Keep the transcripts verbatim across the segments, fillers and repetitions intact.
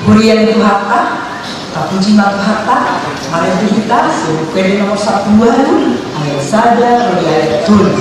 Huria ni Tuhanta, tapuji ma Tuhanta. Marende hita sian Buku Ende nomor sampulu ualu, ayat sada ro di ayat tolu.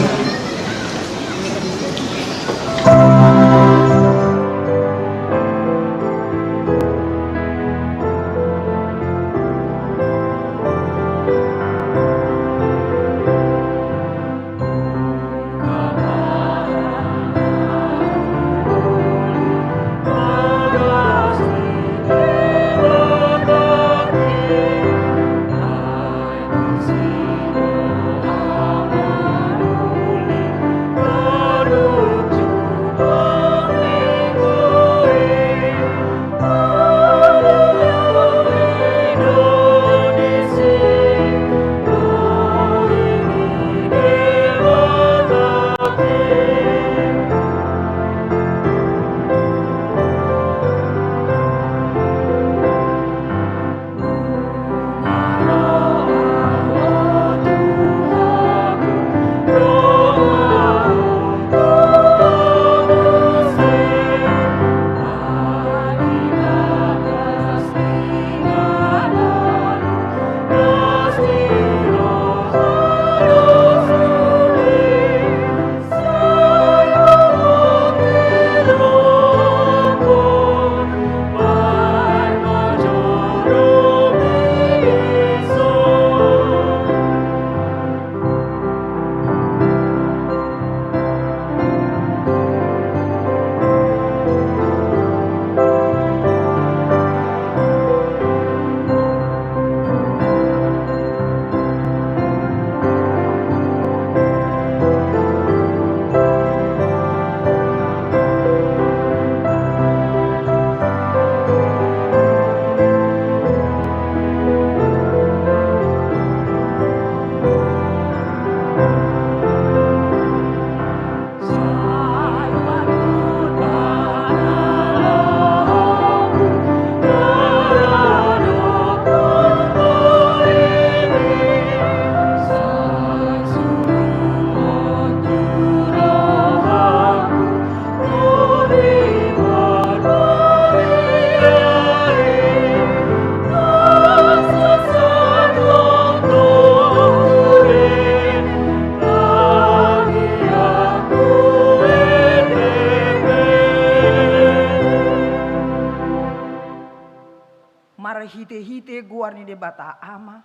Marhitehite goar ni Debata Ama,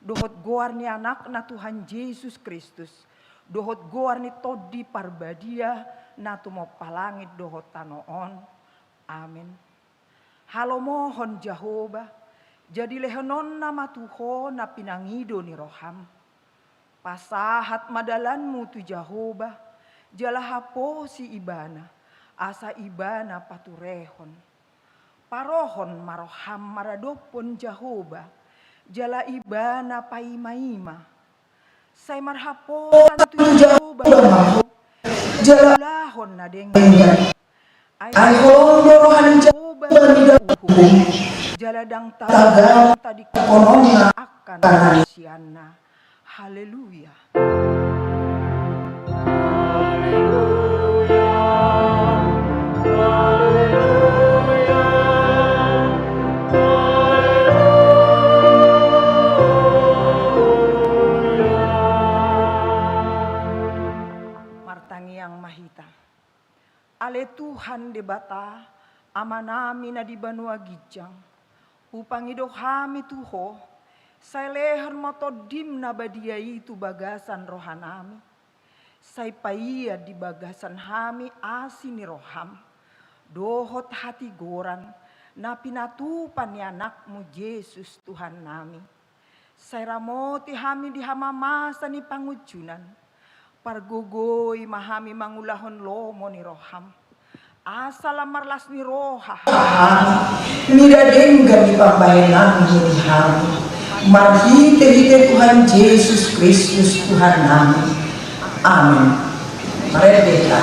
dohot goar ni Anakna Tuhan Jesus Kristus, dohot goar ni Tondi Parbadia na tumompa langit dohot tano on. Amen. Halomohon Jahowa, jadi lehononna ma tu ho na pinangido ni roham. Pasahat ma dalanmu tu Jahowa, jala haposi Ibana, asa Ibana paturehon. Parohon ma roham maradophon Jahowa, jala Ibana paimaima. Sai marhaposan tu Jahowa ma ho, jala ulahon na denggan. Ai holong do roha ni Jahowa mida uhum, jala ndang taganti tadingkononna angka na sianna. Haleluya. Martangiang ma hita. Ale Tuhan Debata, Amanami na di banua ginjang, hupangido hami tu Ho, sai lehon ma Tondim na badia i tu bagasan rohanami, sai paia di bagasan hami asi ni roham, dohot hatigoran na pinatupa ni Anakmu Jesus Tuhannami. Sai ramoti hami di hamamasa ni pangunjunan. Pargogoi ma hami mangulahon lomo ni roham. Asa lam marlas ni roha hami, mida denggan di pambahenanmu di hami. Marhitehite Tuhan Jesus Kristus Tuhannami. Amen. Marende hita.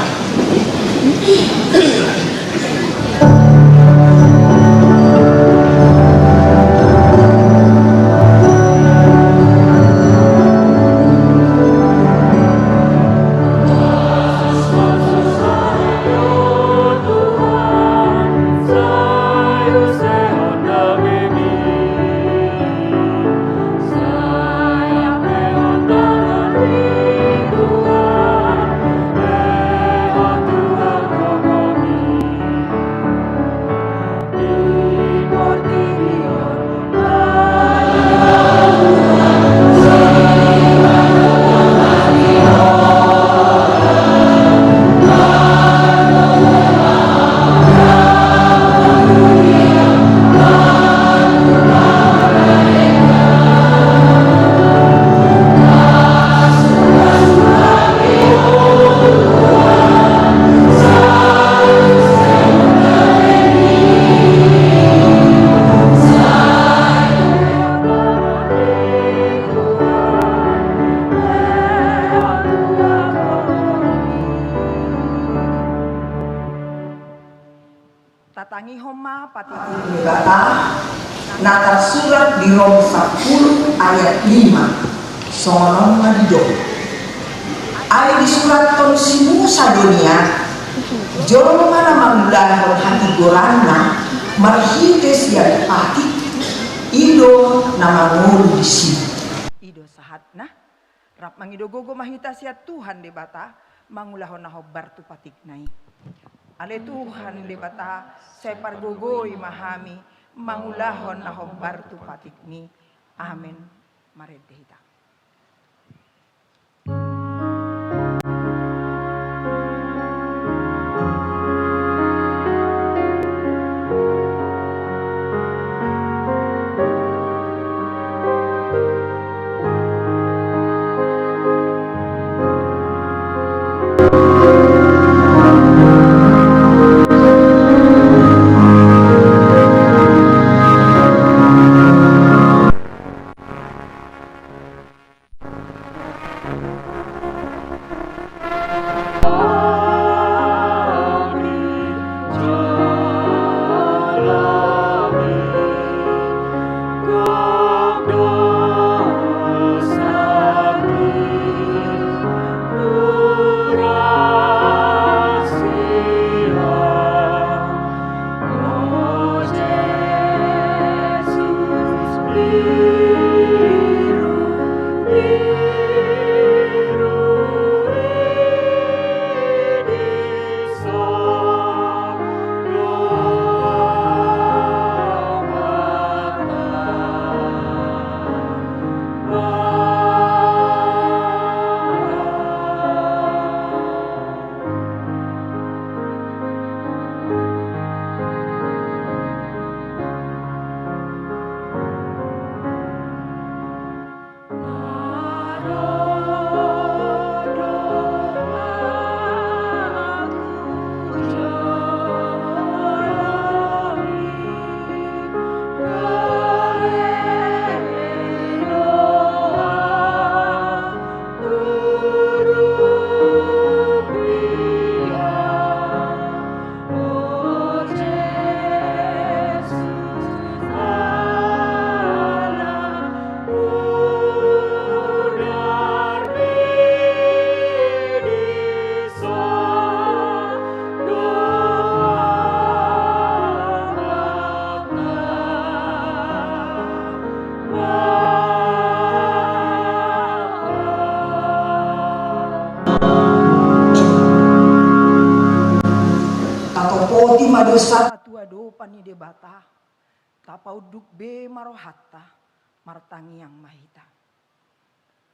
Tangihon ma patik ni Debata, na tarsurat di Rom sampulu ayat lima, songon on ma didok. Ai disurathon si Musa do nian, jolma na mangulahon hatigoranna marhite sian patik, i do na mangolu disi. I do sahatna. Rap mangido gogo ma hita sian Tuhan Debata, mangulahon na hombar tu patikna i. Ale Tuhan Debata, sai pargogoi ma hami, mangulahon na hombar tu patikmi. Amen. Marende hita. Tatopoti ma dosa. Patuadopan ni Debata, tapaunduk be ma rohanta, martangiang ma hita.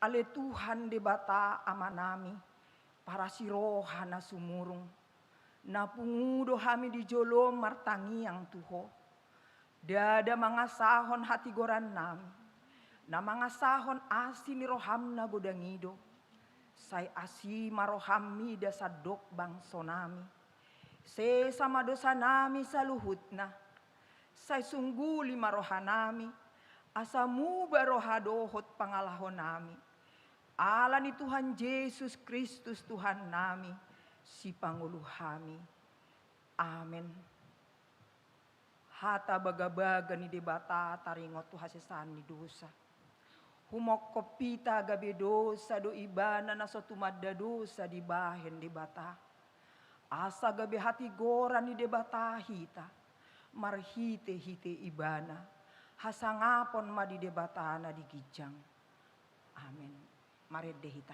Ale Tuhan Debata Amanami, parasi roha na sumurung, na pungu do hami di jolom martangiang tu Ho. Ndada mangasahon hatigorannami, na mangasahon asi ni roham na godang i do. Sai asi ma roham mida sandok bangsonami. Sesa ma dosanami saluhutna. Sai sungguli ma rohanami, asa muba roha dohot pangalahonami. Ala ni Tuhan Jesus Kristus Tuhannami, Sipangolu hami. Amen. Hata bagabaga ni Debata taringot tu hasesaan ni dosa. Humongkop hita gabe dosa do Ibana na so tumanda dosa dibahen Debata. Asa gabe hatigoran ni Debata hita, marhitehite Ibana, hasangapon ma di Debata na di ginjang. Amen. Marende hita.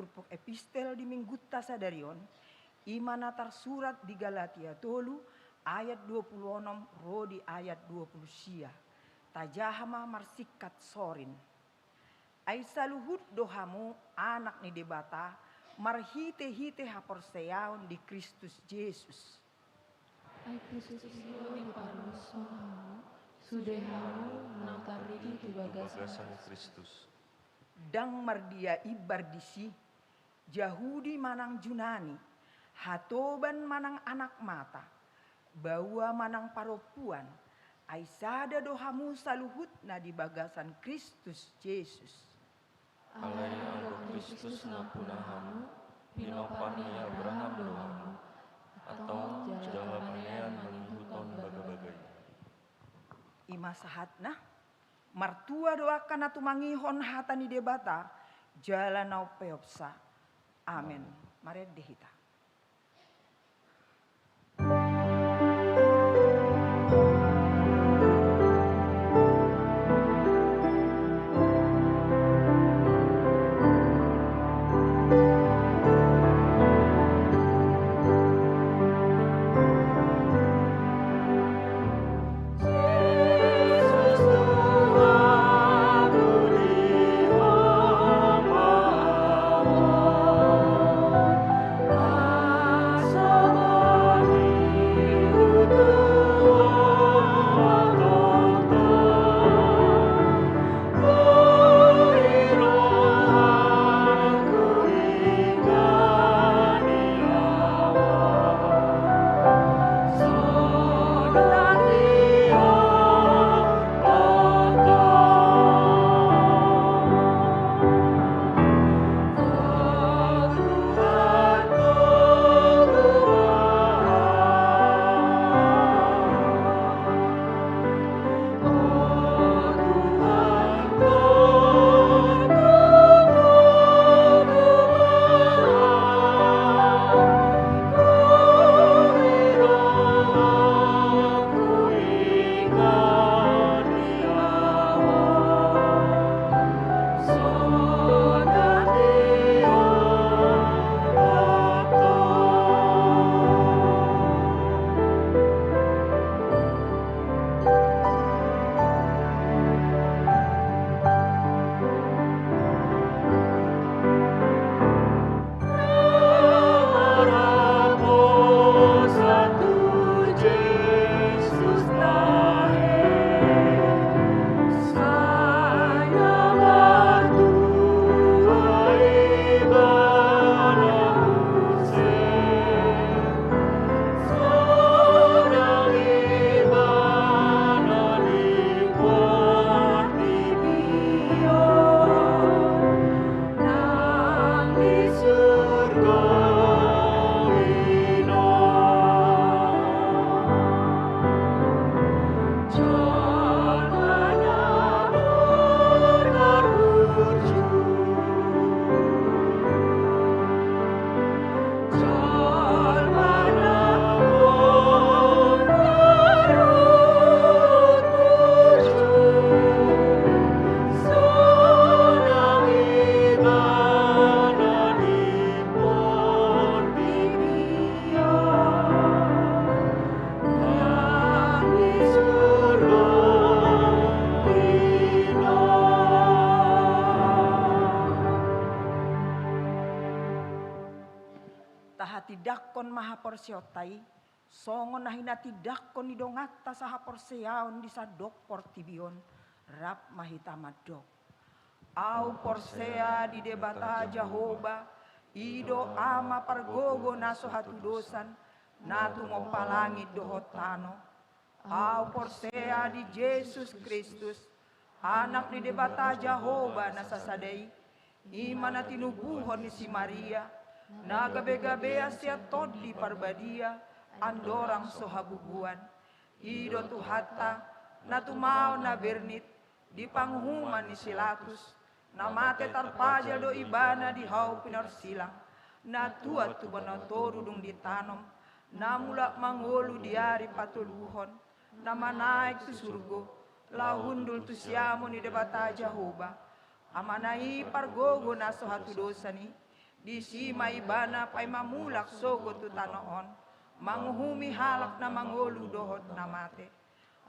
turpuk epistel di minggunta sadari on, i ma na tarsurat di Galatia tolu ayat dua pulu onom ro di ayat dua pulu sia. Tajaha ma marsingkat sorin. Ai saluhut do hamu anak ni Debata marhitehite haporseaon di Kristus Jesus. Ai Kristus i do diparlushon hamu, sude hamu nang tarridi tu bagasan Kristus. Ndang mardia imbar disi, Jahudi manang Junani, hatoban manang anak mata, baoa manang parompuan, ai sada do hamu saluhutna di bagasan Kristus Jesus. Alai anggo Kristus nampuna hamu, pinompar ni Abraham do hamu, antong jala manean mangihuthon bagabaga i. I ma sahatna. Martua do angka na tumangihon hata ni Debata jala na umpeopsa. Amen. Amen. Marende hita. Tahatindangkon ma haporseaonta i, songon na hinatindangkon ni donganta sahaporseaon di sandok portibi on, rap ma hita mandok. Ahu porsea di Debata Jahowa, i do Ama pargogo na so hatudosan, na tumompa langit dohot tano. Ahu porsea di Jesus Kristus, Anak ni Debata Jahowa na sasada i, i ma na tinubuhon ni si Maria, na gabegabean sian Tondi Parbadia, andorang so habubuan. I do Tuhanta, na tumaon na bernit, di panguhuman ni si Pilatus, na mate tarpajal do Ibana di hau pinarsilang, na tuat tu banua toru dung ditanom, na mulak mangolu di ari patoluhon, na manaek tu surgo, laho hundul tu siamun ni Debata Jahowa, Amana i pargogo na so hatudosan i, Disi ma Ibana paima mulak sogot tu tano on, manguhumi halak na mangolu dohot na mate.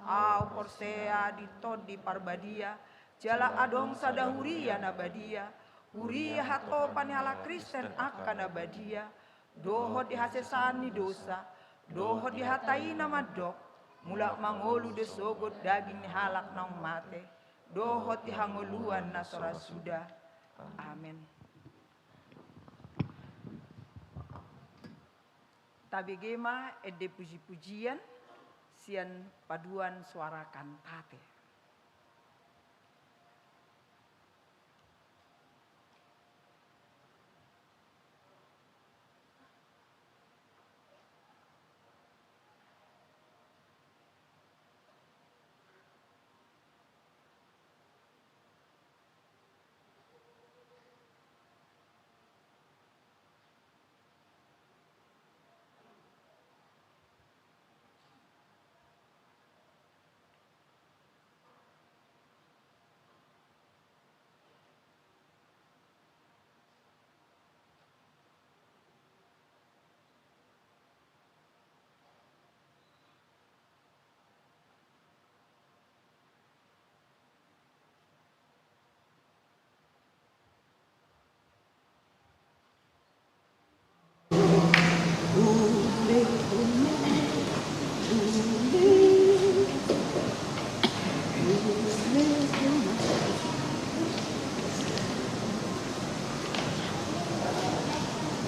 Ahu porsea di Tondi Parbadia, jala adong sada huria na badia, huria hatopan ni halak Kristen angka na badia, dohot di hasesaan ni dosa, dohot di hata i na mandok, mulak mangolu do sogot daging ni halak naung mate, dohot di hangoluan na so ra suda. Amen. Tabege ma ende puji-pujian sian paduan suara kantate.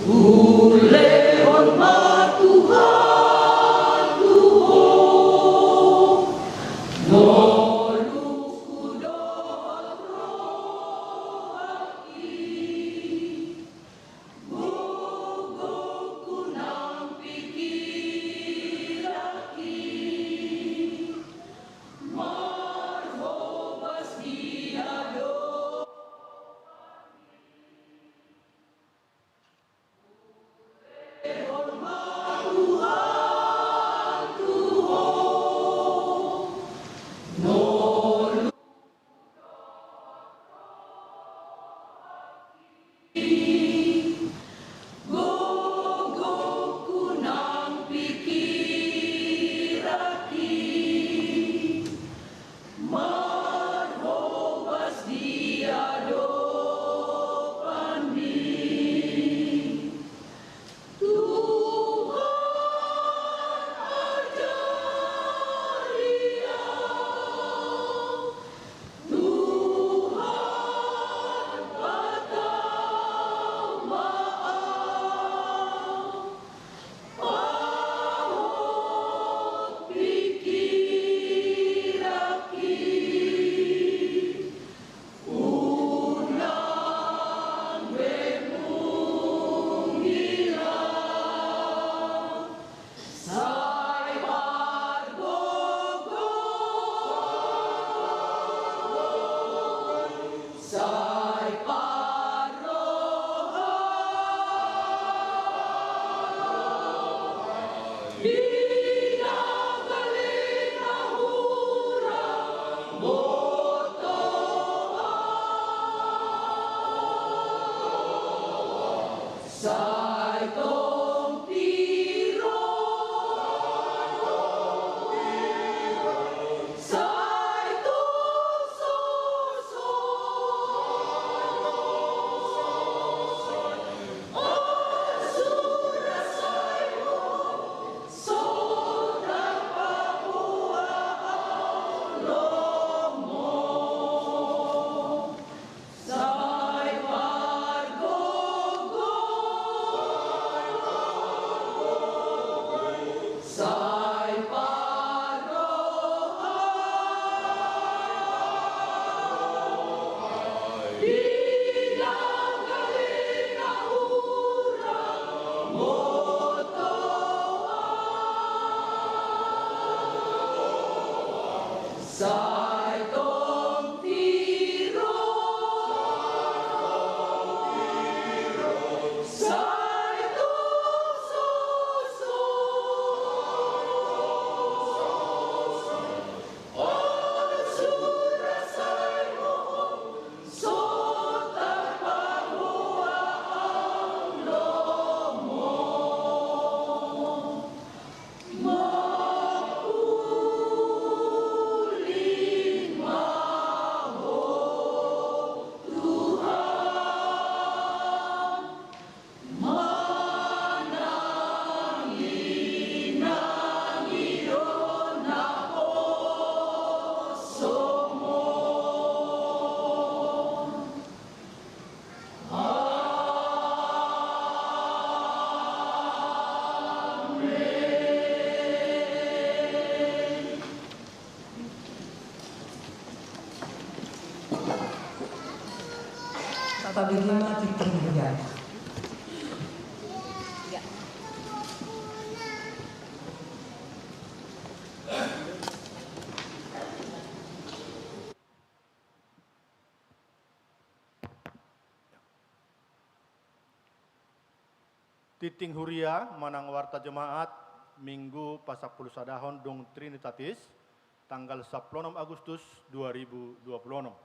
Ulehon ma Tuhan tu ho ngolungku dohot rohangki, gogongku nang pingkiranki, marhobas di adopanmi. Gogongku nang pingkiranki, marhobas di adopanmi. Tuhan, ajari ahu. Tuhan, patau ma ahu. Pahot pingkiranki, unang be mungil ahu. Sai pargogoi, sai parroha. Di na gale na hurang boto ahu. Sai tongtiro, sai tongsoso, on sura sai molo, so tarpaboa ahu lomo. Sai pargogoi. Pabege ma tingting huria. Tingting huria manang warta jemaat, Minggu pasampulu sadahon dung Trinitatis, tanggal sampulu onom Agustus dua ribu dua puluh onom.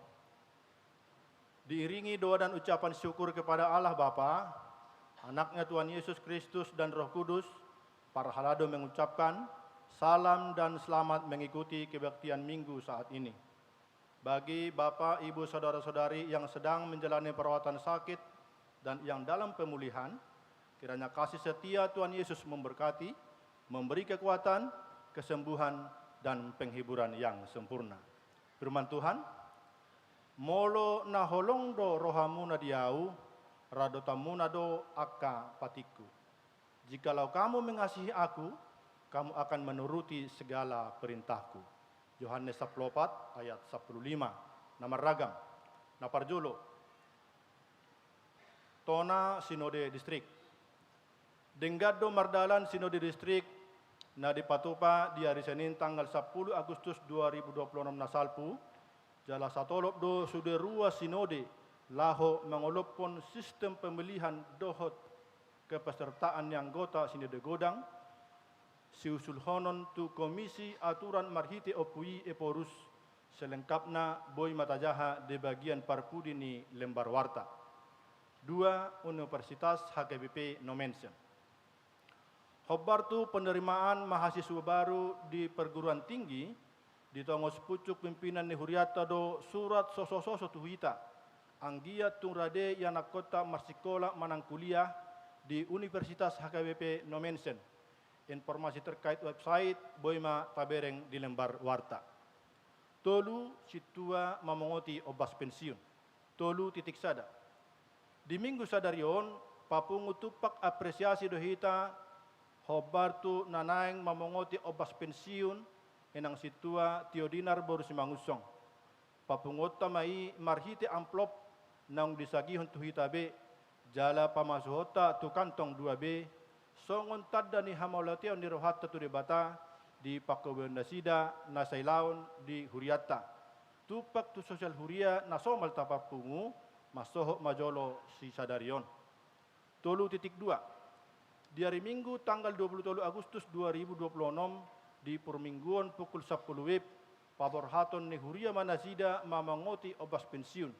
Diiringi doa dan ucapan syukur kepada Allah Bapa, Anaknya Tuhan Yesus Kristus dan Roh Kudus, parhalado mengucapkan salam dan selamat mengikuti kebaktian Minggu saat ini. Bagi Bapak, Ibu, Saudara-saudari yang sedang menjalani perawatan sakit dan yang dalam pemulihan, kiranya kasih setia Tuhan Yesus memberkati, memberi kekuatan, kesembuhan, dan penghiburan yang sempurna. Firman Tuhan, molo na holong do rohamuna di Ahu, radotanmuna do angka patikku. Jikalau kamu mengasihi Aku, kamu akan menuruti segala perintahku. Yohanes sampulu opat ayat sampulu lima. Na marragam. Na parjolo, tona sinode distrik. Denggan do mardalan sinode distrik na dipatupa di ari Senin tanggal sampulu Agustus dua ribu dua puluh onom na salpu, jala satolop do sude ruas sinode laho mangolophon sistem pemilihan dohot kepesertaan ni anggota sinode godang, siusulhonon tu Komisi Aturan marhite Ompu I Ephorus, selengkapna boi ma tajaha di bagian parpudi ni lembar warta. Dua, Universitas H K B P Nommensen. Hombar tu penerimaan mahasiswa baru di perguruan tinggi, ditongos pucuk pimpinan ni hurianta do surat sosososo tu hita, anggiat tung rade ianakkonta marsikola manang kuliah di Universitas H K B P Nommensen. Informasi terkait website boi ma tabereng di lembar warta. Tolu, sintua mamongoti ombas pensiun. Tolu titik sada. Di Minggu sadari on, papungu tumpak apresiasi do hita hombar tu na naeng mamongoti ombas pensiun, inang sintua Tio Dinar boru Simangunsong. Papunguonta ma i marhite amplop naung disagihon tu hita be, jala pamasuhonta tu kantong dua B, songon tanda ni hamauliateon ni rohanta tu Debata, di pangkobaion nasida na sailaon di hurianta. Tumpak tu sosial huria na somal taparpungu, mansohot ma jolo sisadari on. Tolu titik dua. Di ari Minggu tanggal dua puluh tolu Agustus dua ribu dua puluh onom, di parmingguon pukul sampulu WIB, paborhaton ni huria ma nasida mamongoti ombas pensiun.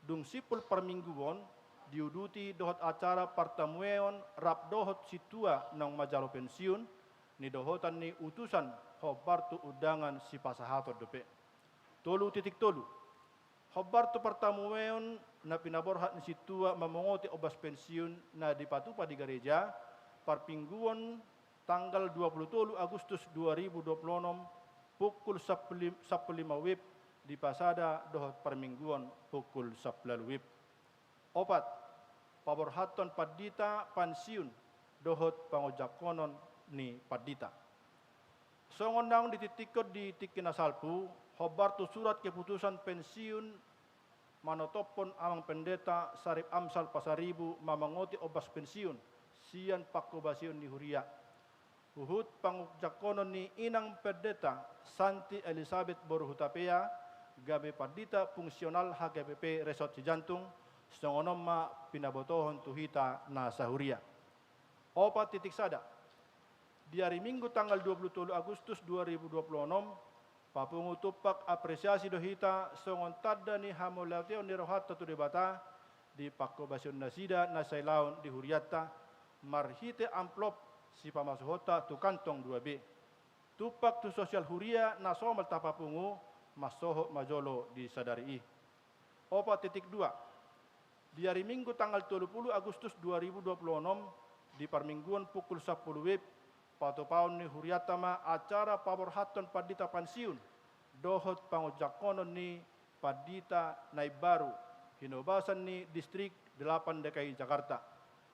Dung simpul parmingguon, diuduti dohot acara partamueon rap dohot sintua naung manjalo pensiun, nidohotan ni utusan hombar tu undangan sipasahaton dope. Tolu titik tolu. Hombar tu partamueon na pinaborhat ni sintua mamongoti ombas pensiun na dipatupa di gareja, parmingguon tanggal dua puluh tolu Agustus dua ribu dua puluh onom, pukul sampulu lima WIB, dipasada dohot parmingguon pukul sampulu ualu WIB. Opat, paborhathon pandita pensiun dohot pangonjangkonon ni pandita. Songon naung dititikkon di tingki na salpu, hombar tu surat keputusan pensiun manotophon Amang Pendeta Sarip Amsal Pasaribu mamongoti ombas pensiun sian pangkobasion ni huria. Huhut pangonjangkonon ni Inang Pendeta Santi Elisabet boru Hutapea, gabe pandita fungsional H K B P Resort Sijantung, songon on ma pinabotohon tu hita na sahuria. Opat titik sada. Di ari Minggu tanggal dua puluh tolu Agustus dua ribu dua puluh onom, papungu tumpak apresiasi do hita songon tanda ni hamauliateon ni rohanta tu Debata, di pangkobasion nasida na sailaon di hurianta, marhite amplop sipamasuhonta tu kantong dua B. Tumpak tu sosial huria na somal tapapungu, mansohot ma jolo di sadari i. Opat titik dua. Di ari Minggu tanggal tolu pulu Agustus dua ribu dua puluh onom, di parmingguon pukul sampulu WIB, patupaon ni hurianta ma acara paborhathon pandita pensiun dohot pangonjangkonon ni pandita na imbaru, hinobasan ni Distrik Delapan D K I Jakarta.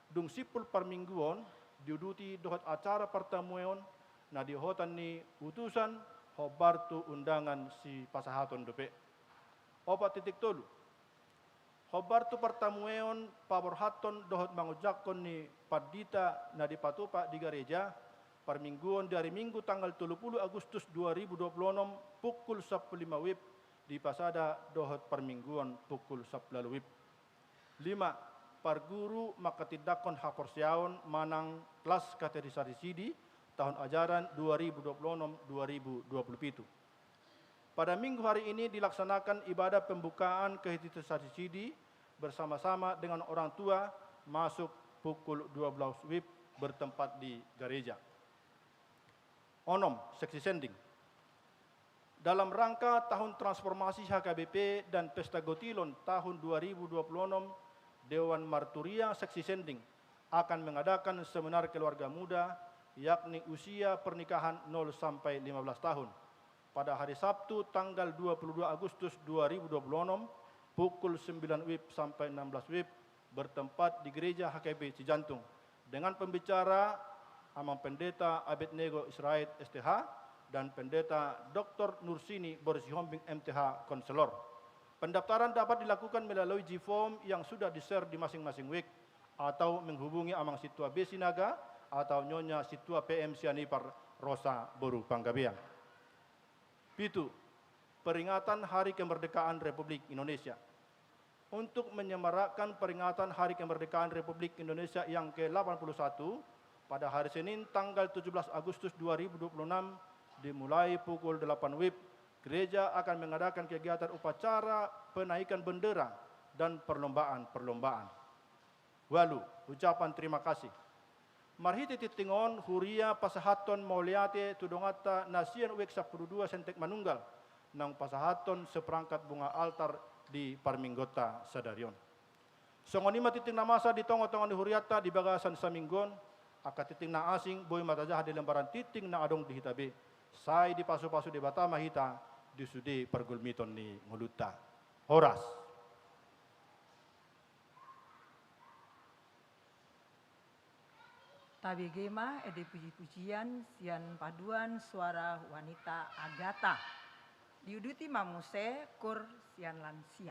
Dung simpul parmingguon, diuduti dohot acara partamueon na didohotan ni utusan hombar tu undangan sipasahaton dope. Opat titik tolu. Hombar tu partamueon paborhathon dohot mangonjakhon ni pandita na dipatupa di gareja, parmingguon di ari Minggu tanggal tolu pulu Agustus dua ribu dua pulu onom, pukul sampulu lima wib dipasada dohot parmingguon pukul sampulu ualu wib. Lima, parguru manghatindanghon haporseaon manang klas katekisasi sidi tahun ajaran dua ribu dua pulu onom dua ribu dua pulu pitu. Pada minggu hari ini dilaksanakan ibadah pembukaan katekisasi sidi bersama-sama dengan orang tua masuk pukul dua belas wib bertempat di gareja. Onom, seksi sending. Dalam rangka tahun transformasi H K B P dan Pesta Gotilon tahun dua ribu dua puluh enam, Dewan Marturia seksi sending akan mengadakan seminar keluarga muda, yakni usia pernikahan nol sampai lima belas tahun. Pada hari Sabtu tanggal dua puluh dua Agustus dua ribu dua puluh enam, pukul sembilan wib sampai enam belas wib, bertempat di Gereja H K B Cijantung, dengan pembicara Amang Pendeta Abednego Israel, S T H, dan Pendeta Doktor Nursini Borsihombing, M T H, Konselor. Pendaftaran dapat dilakukan melalui G-form yang sudah di-share di masing-masing wik, atau menghubungi Amang Sintua B. Sinaga atau Nyonya Sintua P M Sianipar Rosa boru Panggabean. Pitu, peringatan Hari Kemerdekaan Republik Indonesia. Untuk menyemarakkan peringatan Hari Kemerdekaan Republik Indonesia yang kedelapan puluh satu, pada hari Senin tanggal tujuh belas Agustus dua ribu dua puluh enam, dimulai pukul delapan wib, gereja akan mengadakan kegiatan upacara penaikan bendera dan perlombaan-perlombaan. Ualu, ucapan terima kasih. Marhite tingting on huria pasahathon mauliate tu donganta na sian wik sampulu dua Sentek Manunggal, naung pasahathon seperangkat bunga altar di parmingguonta sadari on. Songon i ma tingting na masa di tonga-tonga ni hurianta di bagasan saminggu on, angka tingting na asing boi ma tajaha di lembaran tingting na adong di hita be, sai dipasupasu Debata ma hita di sude pargulmiton ni ngolunta. Horas. Tabege ma ende puji-pujian sian Paduan Suara Wanita Agatha. Diuduti ma muse kur sian lansia.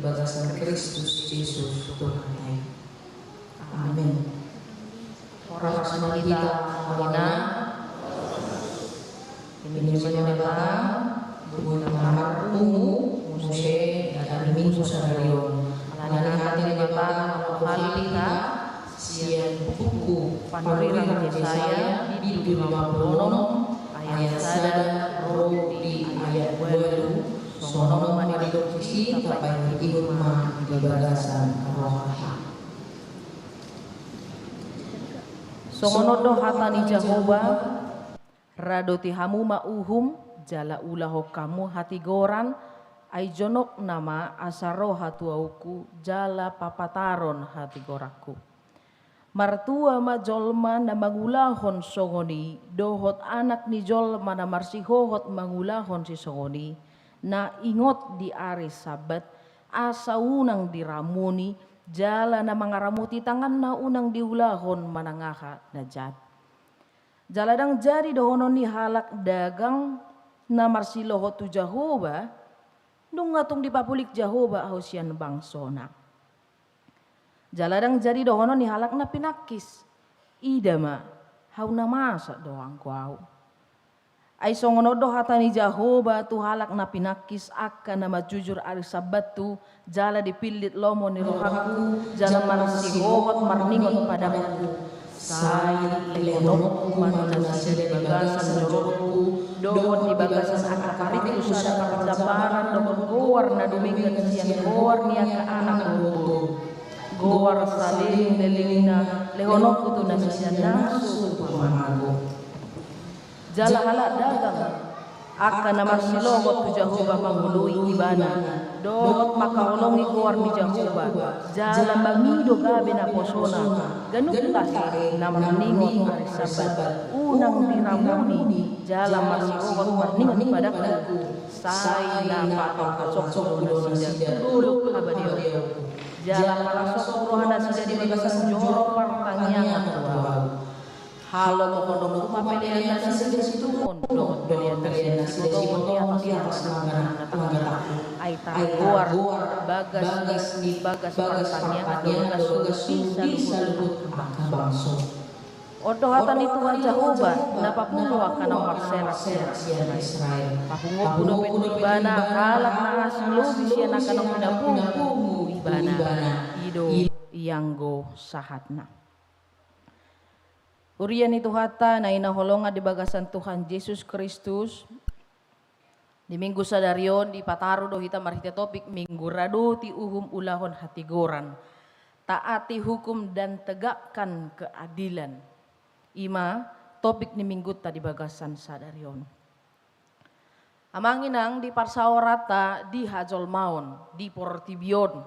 bagasan Kristus Jesus Tuhanta i. Amin. Horas ma di hita, amang inang. Pinuji ma Debata, boi na marpungu muse di ari Minggu sadari on. Alani hata ni Debata na marpungu hita sian buku Panurirang Jesaya, bindu lima pulu onom, ayat sada ro di ayat ualu. Songon on ma didok disi, tapaihut-ihut ma di bagasan roha. Songon on do hata ni Jahowa: Radoti hamu ma uhum, jala ulahon hamu hatigoran, ai jonokna ma asa ro hatuaonku jala papataron hatigoranku. Martua ma jolma na mangulahon songon i, dohot anak ni jolma na marsihohot mangulahon sisongon i, na ingot di ari Sabat, asa unang diramuni, jala na mangaramoti tanganna unang diulahon manang aha na jat. Jala ndang jadi dohonon ni halak dagang na marsilohot tu Jahowa: Nunga tung dipapulik Jahowa ahu sian bangsona. Jala ndang jadi dohonon ni halak na pinangkis: Ida ma, ahu na masa do anggo ahu. Ai songon on do hata ni Jahowa tu halak na pinangkis, angka na manjujur ari Sabat tu jala dipillit lomo ni rohangku, jala marsihohot marningot padangku. Sai lehononku ma tu nasida di bagasan jorokku, dohot di bagasan angka paringku sada parjambaran dohot goar na dumenggan sian goar ni angka anak boru. Goar saleleng-lelengna lehononku tu nasida nang so tua mamago. Jala halak dagang, angka na marsilohot tu Jahowa mangoloi ibana, dohot mangkaholongi goar ni Jahowa, jala mangido gabe naposona, ganup tahe na marningot ari Sabat, unang diramuni, jala marsihohot marningot padangku, sai na patorasonku do nasida tu dolok habadiaonku. Jala parasonku roha nasida di bagasan jorok partangiangan tu ahu. Halomohononku ma pelean nasida situngkon, dohot pelean nasida sibotohon di atas langganangku. Ai targoar bagas ni bagas partangiangan do bagas sulung di saluhut angka bangso. On do hata ni Tuhan Jahowa, na papungu angka na marserak-serak sian Israel. Papunguonku dope tu ibana halak na asing lobi sian angka na pinapungu ibana. I do ianggo sahatna. Huria ni Tuhanta na hinaholongan di bagasan Tuhan Jesus Kristus, di Minggu sadari on dipataru do hita marhite topik Minggu Radoti Uhum Ulahon Hatigoran, Taati Hukum dan Tegakkan Keadilan. I ma topik ni Minggunta di bagasan sadari on. Amang inang, di parsaoranta, di hajolmaon, di portibi on,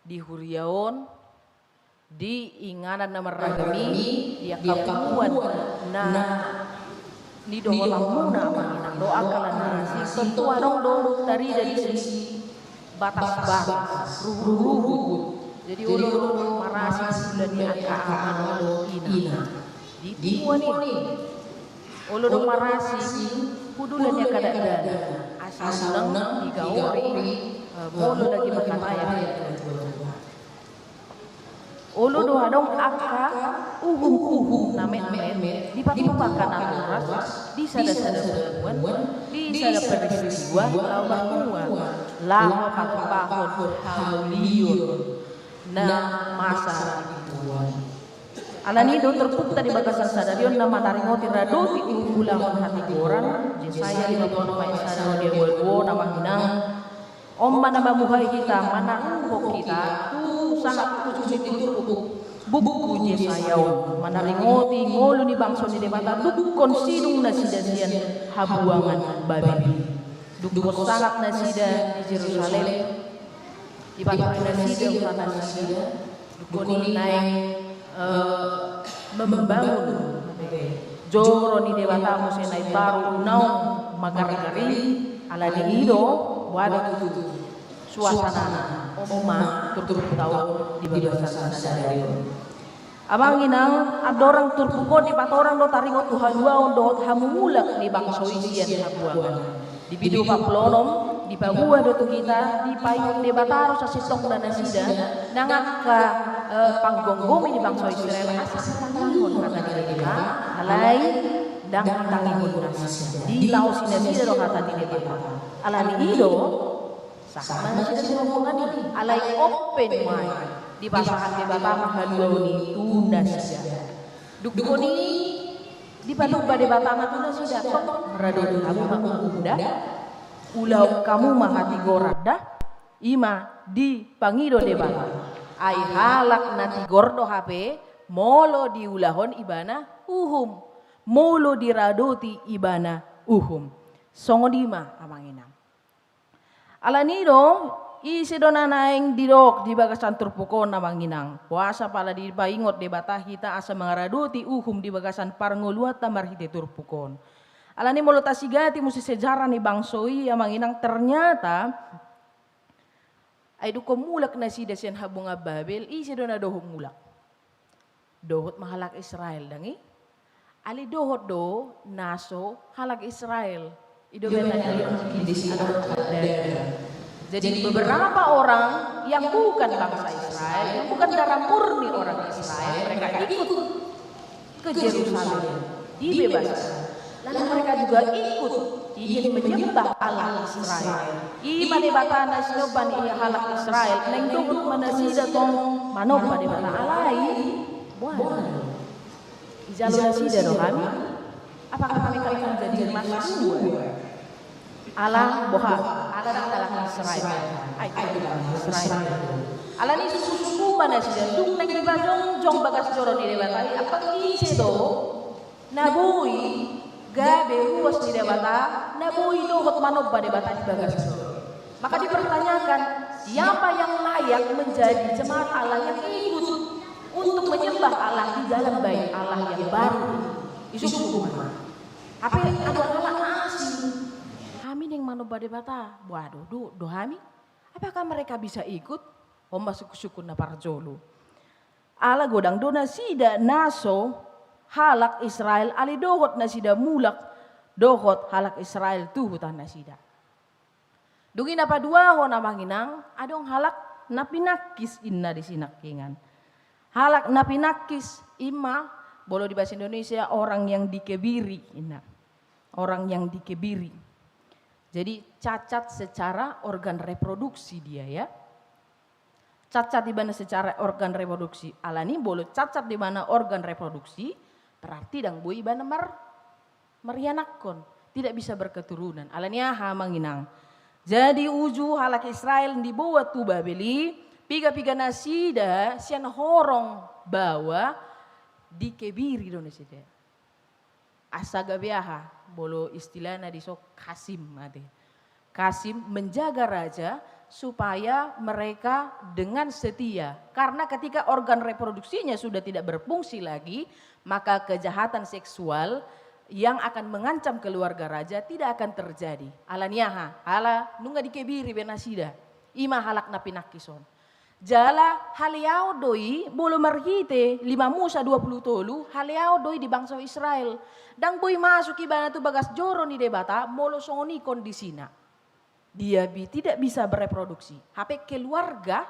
di huria on, di inganan na marragam i, di angka punguan na nidohononmuna, amang inang, dohot angka na asing, tontu adong do tarida disi batas-batas, ruhut-ruhut. Jadi olo do marasi hulani angka ama dohot ina di punguan i. Olo do marasi hulani angka dakdanak, asa unang digaori, eh, molo lagi marhatai. Olo do adong angka uhum-uhum na metmet dipatupa angka na horas di sada-sada punguan, di sada peristiwa laho marpunguan, laho patupahon haulion na masa di punguan. Alani i do turpukta di bagasan sadari on na manaringoti Radoti Uhum Ulahon Hatigoran, Jesaya lima pulu onom ayat sada ro di ualu on, amang inang. On ma na mamuhai hita, manaruhon hita tu sangap ujung ni turpuk buku Jesaya on, manaringoti ngolu ni bangso ni Debata dungkon sidung nasida sian habuangan Babel. Dungkon sangap nasida di Jerusalem, dipature nasida huta nasida, dungkon i naeng, eh, membangun joro ni Debata muse na imbaru naung magargari. Alani i do, boha do tutu suasana on ma turpukta on di bagasan sadari on. Amang inang, andorang turpuk on dipatorang do taringot tu haluaon dohot hamumulak ni bangso i sian habuangan. Di bindu opat pulu onom, Dipaboa do tu hita, dipaingot Debata ro sasintongna nasida, nang angka, eh, panggomgomi ni bangso Israel, asa ditangihon hata ni Debata, alai ndang ditangihon nasida. Dilaosi nasida do hata ni Debata. Alani i do, sahat ma nasida sirombongan i, alai open wide. Dipasahat Debata ma haluaon i tu nasida. Dung songon i, dipanomba Debata ma tu nasida, tong, radoti hamu ma uhum da, ulaon hamu ma hatigoran da, i ma dipangido Debata. Ai halak na tigor do hape, molo diulahon ibana uhum, molo diradoti ibana uhum. Songon i ma, amang inang. Alani i do, ise do na naeng didok di bagasan turpuk on, amang inang? Boasa pala dipaingot Debata hita asa mangaradoti uhum di bagasan parngoluanta marhite turpuk on? Alani molo tasigati muse sejarah ni bangso i, amang inang, ternyata, ai dung mulak nasida sian habongan Babel, ise do na dohot mulak? Dohot ma halak Israel, ndang i? Alai dohot do na so halak Israel. I do berarti di sini ada. Jadi beberapa orang yang bukan bangsa Israel, yang bukan darah murni orang Israel, mereka ikut ke Yerusalem, dibebaskan. Lalu mereka juga ikut ingin menyembah Allah Israel. I ma Debata na sinomba ni halak Israel, naeng dohot ma nasida tong manomba Debata, alai boha do? Dijalo nasida do hami? Apakah kami akan menjadi emas dua? Ala boha? Ala ndang halak Israel. Ai, Israel. Alani i sukusuku ma nasida, dung naeng dipajongjong bagas joro ni Debata i, apala ise do na boi gabe ruas ni Debata, na boi dohot manomba Debata di bagas joro. Maka dipertanyakan, siapa yang layak menjadi jemaat Allah yang ikut untuk menyembah Allah di dalam bait Allah yang baru? Isukusuku ma. Hape adong halak na asing. Hami naeng manomba Debata, boha do, dohot do hami? Apakah mereka bisa ikut? On ma sukusuku na parjolo. Ala godang do nasida na so halak Israel, alai dohot nasida mulak dohot halak Israel tu huta nasida. Dung i na paduahon, amang inang, adong halak na pinangkis, ninna disi nangkiningan. Halak na pinangkis i ma, molo di bahasa Indonesia, orang yang dikebiri, ninna. Orang yang dikebiri. Jadi cacat secara organ reproduksi dia, ya. Cacat ibana secara organ reproduksi. Alani molo cacat ibana organ reproduksi, berarti ndang boi ibana mar-, marianakhon, tidak bisa berketurunan. Alani aha, amang inang? Jadi uju halak Israel diboan tu Babel i, piga-piga nasida sian horong baoa dikebiri do nasida. Asa gabe aha? Molo istilahna dison, kasim, ate. Kasim menjaga raja supaya mereka dengan setia. Karena ketika organ reproduksinya sudah tidak berfungsi lagi, maka kejahatan seksual yang akan mengancam keluarga raja tidak akan terjadi. Alani aha? Ala nunga dikebiri be nasida. I ma halak na pinangkis on. Jala haleaon do i, molo marhite lima Musa dua pulu tolu, haleaon do i di bangso Israel. Ndang boi masuk ibana tu bagas joro ni Debata, molo songon i kondisina. Dia bi-, tidak bisa bereproduksi. Hape keluarga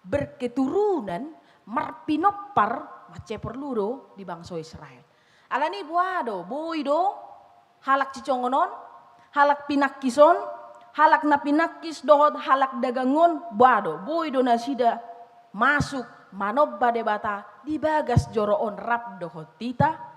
berketurunan, marpinompar, mansai porlu do di bangso Israel. Alani boha do, boi do halak sisongon on, halak pinangkis on, halak na pinangkis dohot halak dagang on, boha do, boi do nasida masuk manomba Debata di bagas joro on rap dohot hita?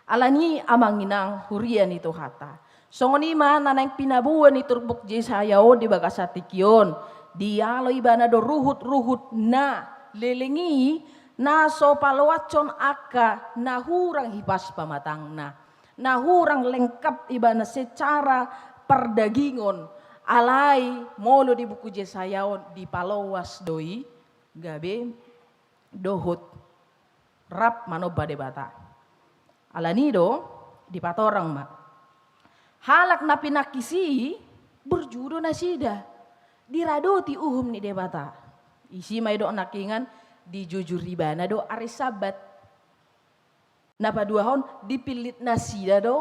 Alani i, amang inang, huria ni Tuhanta, songon i ma na naeng pinaboa ni turpuk Jesaya on di bagasan tingki on. Dialo ibana do ruhut-ruhut na leleng i, na so paloashon angka na hurang hipas pamatangna, na hurang lengkap ibana secara pardagingon. Alai molo di buku Jesaya on dipaloas do i gabe dohot rap manomba Debata. Alani i do, dipatorang ma. Halak na pinangkis i burju do nasida, diradoti uhum ni Debata. Disi ma didok nangkiningan, dijujur ibana do ari Sabat. Na paduahon, dipillit nasida do.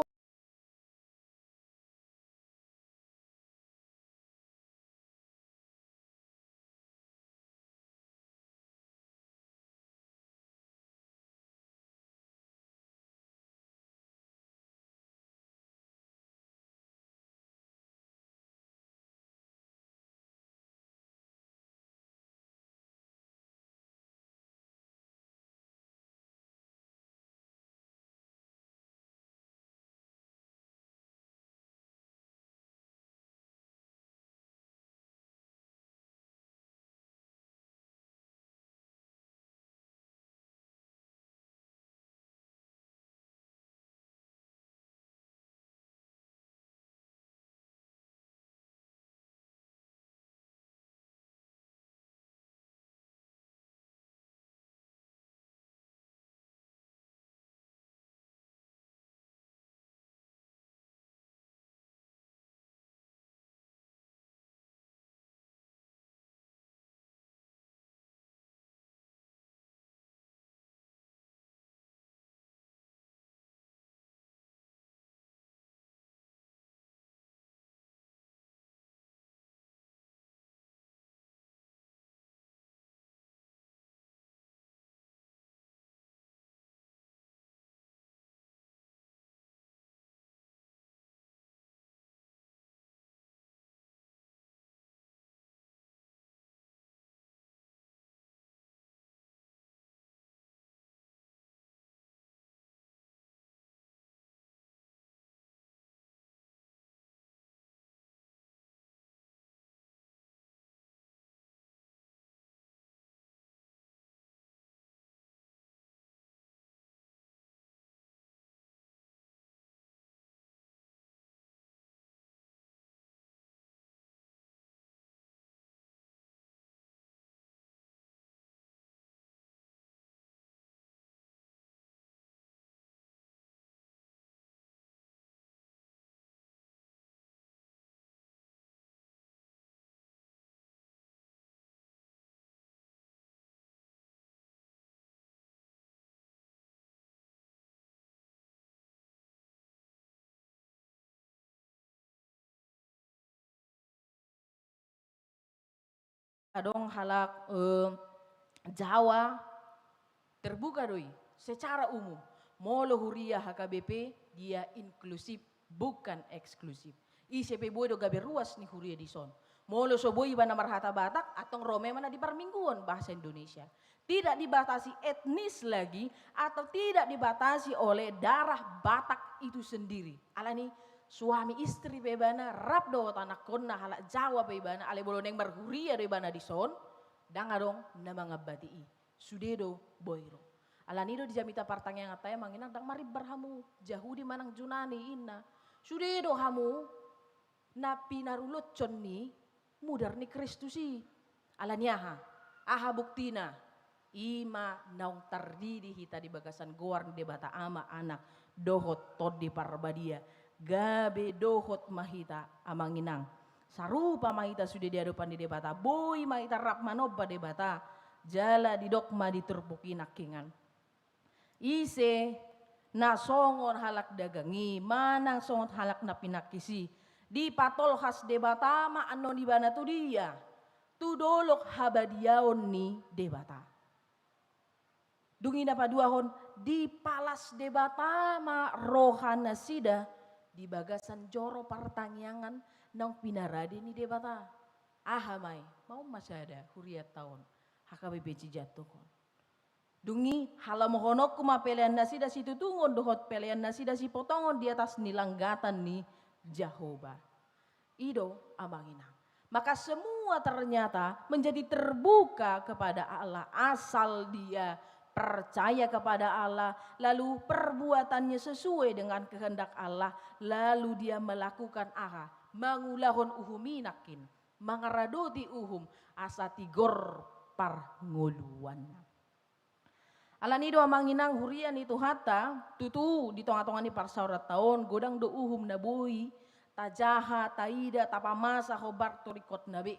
adong halak, eh, Jawa, terbuka do i secara umum. Molo huria H K B P, dia inklusif, bukan eksklusif. Ise pe boi do gabe ruas ni huria dison. Molo so boi ibana marhata Batak, antong ro ma ibana di parmingguon bahasa Indonesia. Tidak dibatasi etnis lagi, atau tidak dibatasi oleh darah Batak itu sendiri. Alani suami istri pe ibana, rap dohot anakkonna halak Jawa pe ibana, alai molo naeng marhuria do ibana dison, ndang adong na mangambati i. Sude do boi ro. Alani do di jamita partangianganta i, amang inang, ndang marimbar hamu Jahudi manang Junani, inna. Sude do hamu na pinarulotson ni mudar ni Kristus i. Alani aha? Aha buktina? I ma naung tardidi hita di bagasan goar ni Debata Ama, Anak, dohot Tondi Parbadia. Gabe dohot ma hita, amang inang. Sarupa ma hita sude di adopan ni Debata, boi ma hita rap manomba Debata. Jala didok ma di turpuk i nangkingan. Ise na songon halak dagang i, manang songon halak na pinangkis i, dipatolhas Debata ma annon ibana tu dia, tu dolok habadiaon ni Debata. Dung i na paduahon, dipalas Debata ma rohanasida di bagasan joro partangiangan naung pinarade ni Debata. Aha ma i? Maon ma sada hurianta on, H K B P Cijantung on. Dung i halamohononku ma peleannasida situtungon dohot peleannasida sipotongon di atas ni langgatan ni Jahowa. I do, amang inang. Maka semua ternyata menjadi terbuka kepada Allah, asal dia percaya kepada Allah, lalu perbuatannya sesuai dengan kehendak Allah, lalu dia melakukan aha? Mangulahon uhum i nangkin, mangaradoti uhum, asa tigor parngoluanna. Alani do, amang inang, huria ni Tuhanta, tutu di tongatonga ni parsaoranta on, godang do uhum na boi tajaha, taida, tapamasa hombar tu ringkotna be.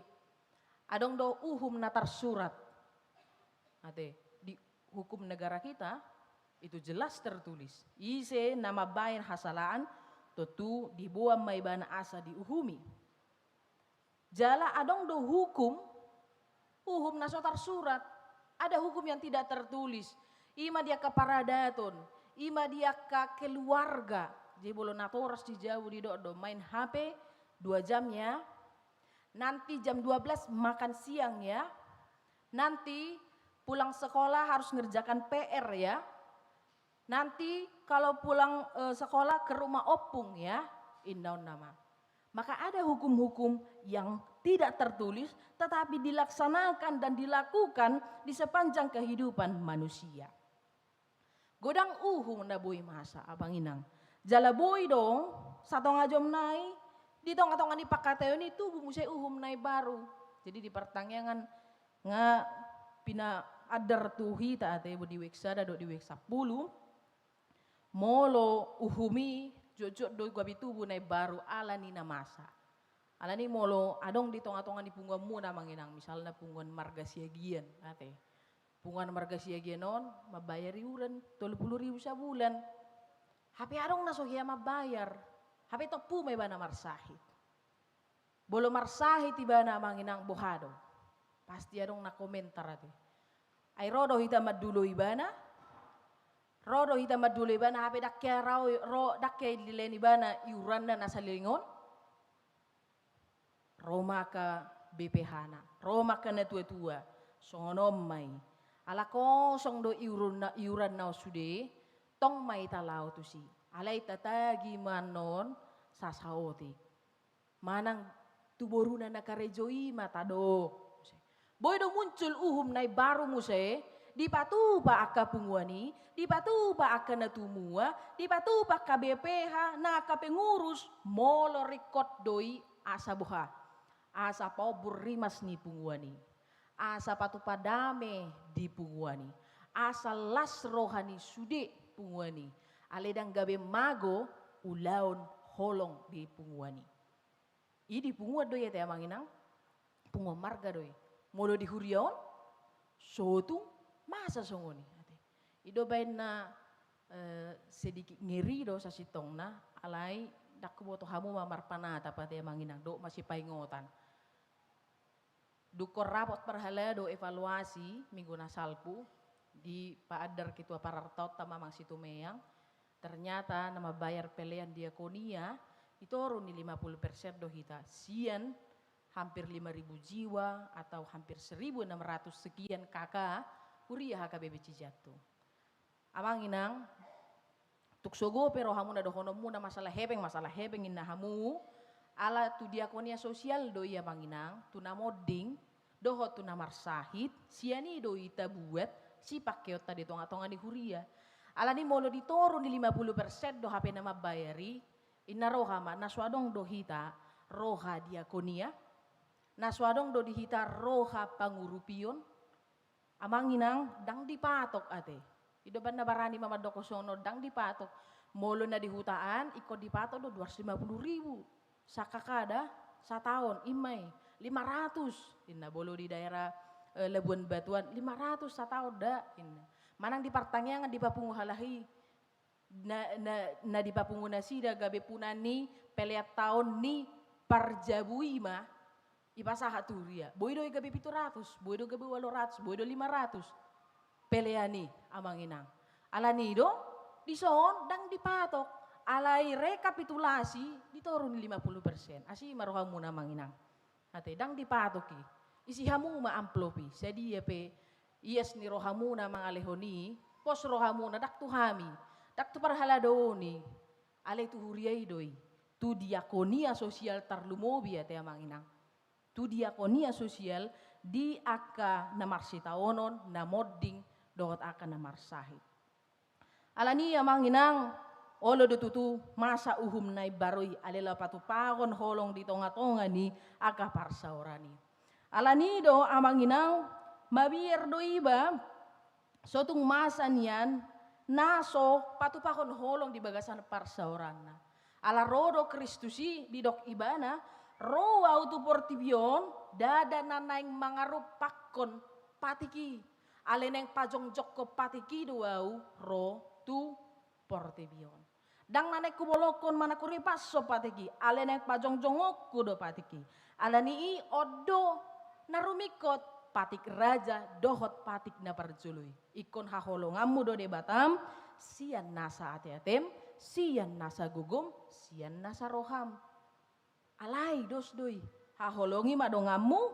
Adong do uhum na tarsurat. Ate, di hukum negara kita, itu jelas tertulis. Ise na mambahen hasalaan, tontu diboan ma ibana asa diuhumi. Jala adong do hukum, uhum na so tarsurat. Ada hukum yang tidak tertulis. I ma di angka paradaton, i ma di angka keluarga. Jadi molo natoras di jabu didok do, main H P dua jam ya. Nanti jam dua belas makan siang ya. Nanti pulang sekolah harus ngerjakan P R ya. Nanti kalau pulang, eh, sekolah ke rumah opung ya, inna on nama. Maka ada hukum-hukum yang tidak tertulis, tetapi dilaksanakan dan dilakukan di sepanjang kehidupan manusia. Godang uhum na boi masa, amang inang. Jala boi do, satonga jom nai, di tongatonga ni pangkataion i tubu muse uhum na imbaru. Jadi di partangiangan nga pinaandar tu hita ate, di wijk sada dohot di wijk sampulu, molo uhum i jotjot do gabe tubu na imbaru alani na masa. Alani molo adong di tongatonga ni punguanmuna, amang inang, misalna punguan marga Siagian ate. Punguan marga Siagian on mambayar iuran tolu pulu ribu sabulan. Hape adong na so hea mambayar. Hape tompu ma ibana marsahit. Molo marsahit ibana, amang inang, boha do? Pasti adong na komentar ate. Ai ro do hita manduloi ibana, ro do hita manduloi ibana, hape ndang hea ro, ro, ndang hea dilehon ibana iuranna na saleleng on. Ro ma angka B P H-na, ro ma angka natuatua, songon on ma i. Ala kosong do iuranna, iuranna on sude, tong ma hita laho tusi. Alai tatagi ma annon sasaotik. Manang tu boruna na karejo i ma tadok. Boi do muncul uhum na imbaru muse, dipatupa angka punguan i, dipatupa angka natua-tua, dipatupa angka B P H, na angka pengurus, molo ringkot do i asa boha? Asa paombur rimas ni punguan i. Asa patupa dame di punguan i. Asa las roha ni sude punguan i. Alai ndang gabe mago ulaon holong di punguan i. I di punguan do i ate, amang inang, punguan marga do i. Molo di huria on, so tung masa songon i ate. I do baen na, eh, sedikit ngeri do sasintongna, alai ndang huboto hamu ma marpanatap ate, amang inang, dohot masipaingotan. Dungkon rapot parhalado evaluasi minggu na salpu, dipaandar Ketua Parartaonta Mamang Situmeang, ternyata na mambayar pelean diakonia i toru ni lima puluh persen do hita, sian hampir lima ribu jiwa atau hampir seribu enam ratus sekian K K huria H K B P Cijantung. Amang inang, tung sogo pe rohamuna dohononmuna masalah hepeng, masalah hepeng inna hamu, ala tu diakonia sosial do i amang inang, tu na monding dohot tu na marsahit, sian i do i tabuat sipangkeonta di tonga-tonga ni huria. Alani molo di toru ni lima puluh persen do hape na mambayar i, inna roha ma, na so adong do hita roha diakonia, na so adong do di hita roha pangurupion, amang inang, ndang dipatok ate. I do umbahen na barani ma mandok songon on, ndang dipatok. Molo na di huta an ingkon dipatok do dua ratus lima puluh ribu. Sa K K da, sataon, i ma i. Lima ratus, inna, molo di daerah, eh, Labuan Batu an, lima ratus sataon da, inna. Manang di partangiangan dipapungu halak i, na, na, na dipapungu nasida gabe puna ni pelean taon ni parjabu i ma, ipasahat tu huria. Boi do i gabe pitu ratus, boi do gabe ualu ratus, boi do lima ratus. Pelean i, amang inang. Alani do, dison ndang dipatok. Alai rekapitulasi di toru ni lima puluh persen. Asi ma rohamuna, amang inang. Ate, ndang dipatok i. Isi hamu ma amplop i. Sadia pe ias ni rohamuna mangalehon i, pos rohamuna, ndang tu hami, ndang tu parhalado on i. Alai tu huria i do i. Tu diakonia sosial tarlumobi ate, amang inang. Tu diakonia sosial di angka na marsitaonon, na monding, dohot angka na marsahit. Alani i, amang inang, olo do tutu masa uhum na imbaru i, alai laho patupahon holong di tonga-tonga ni angka parsaoran i. Alani i do, amang inang, mabiar do iba, so tung masa nian na so patupahon holong di bagasan parsaoranna. Ala ro do Kristus i, didok ibana, ro ahu tu portibi on, ndada na naeng mangarumpakkon patik i. Alai naeng pajongjongkon patik i do ahu ro tu portibi on. Ndang na naeng hubolongkon manang huripashon patik i, alai naeng pajongjongonku do patik i. Alani i on do na rumingkot patik raja dohot patik na parjolo i. Ingkon haholonganmu do Debatam, sian nasa ate-atem, sian nasa gogom, sian nasa roham. Alai dos do i, haholongi ma donganmu,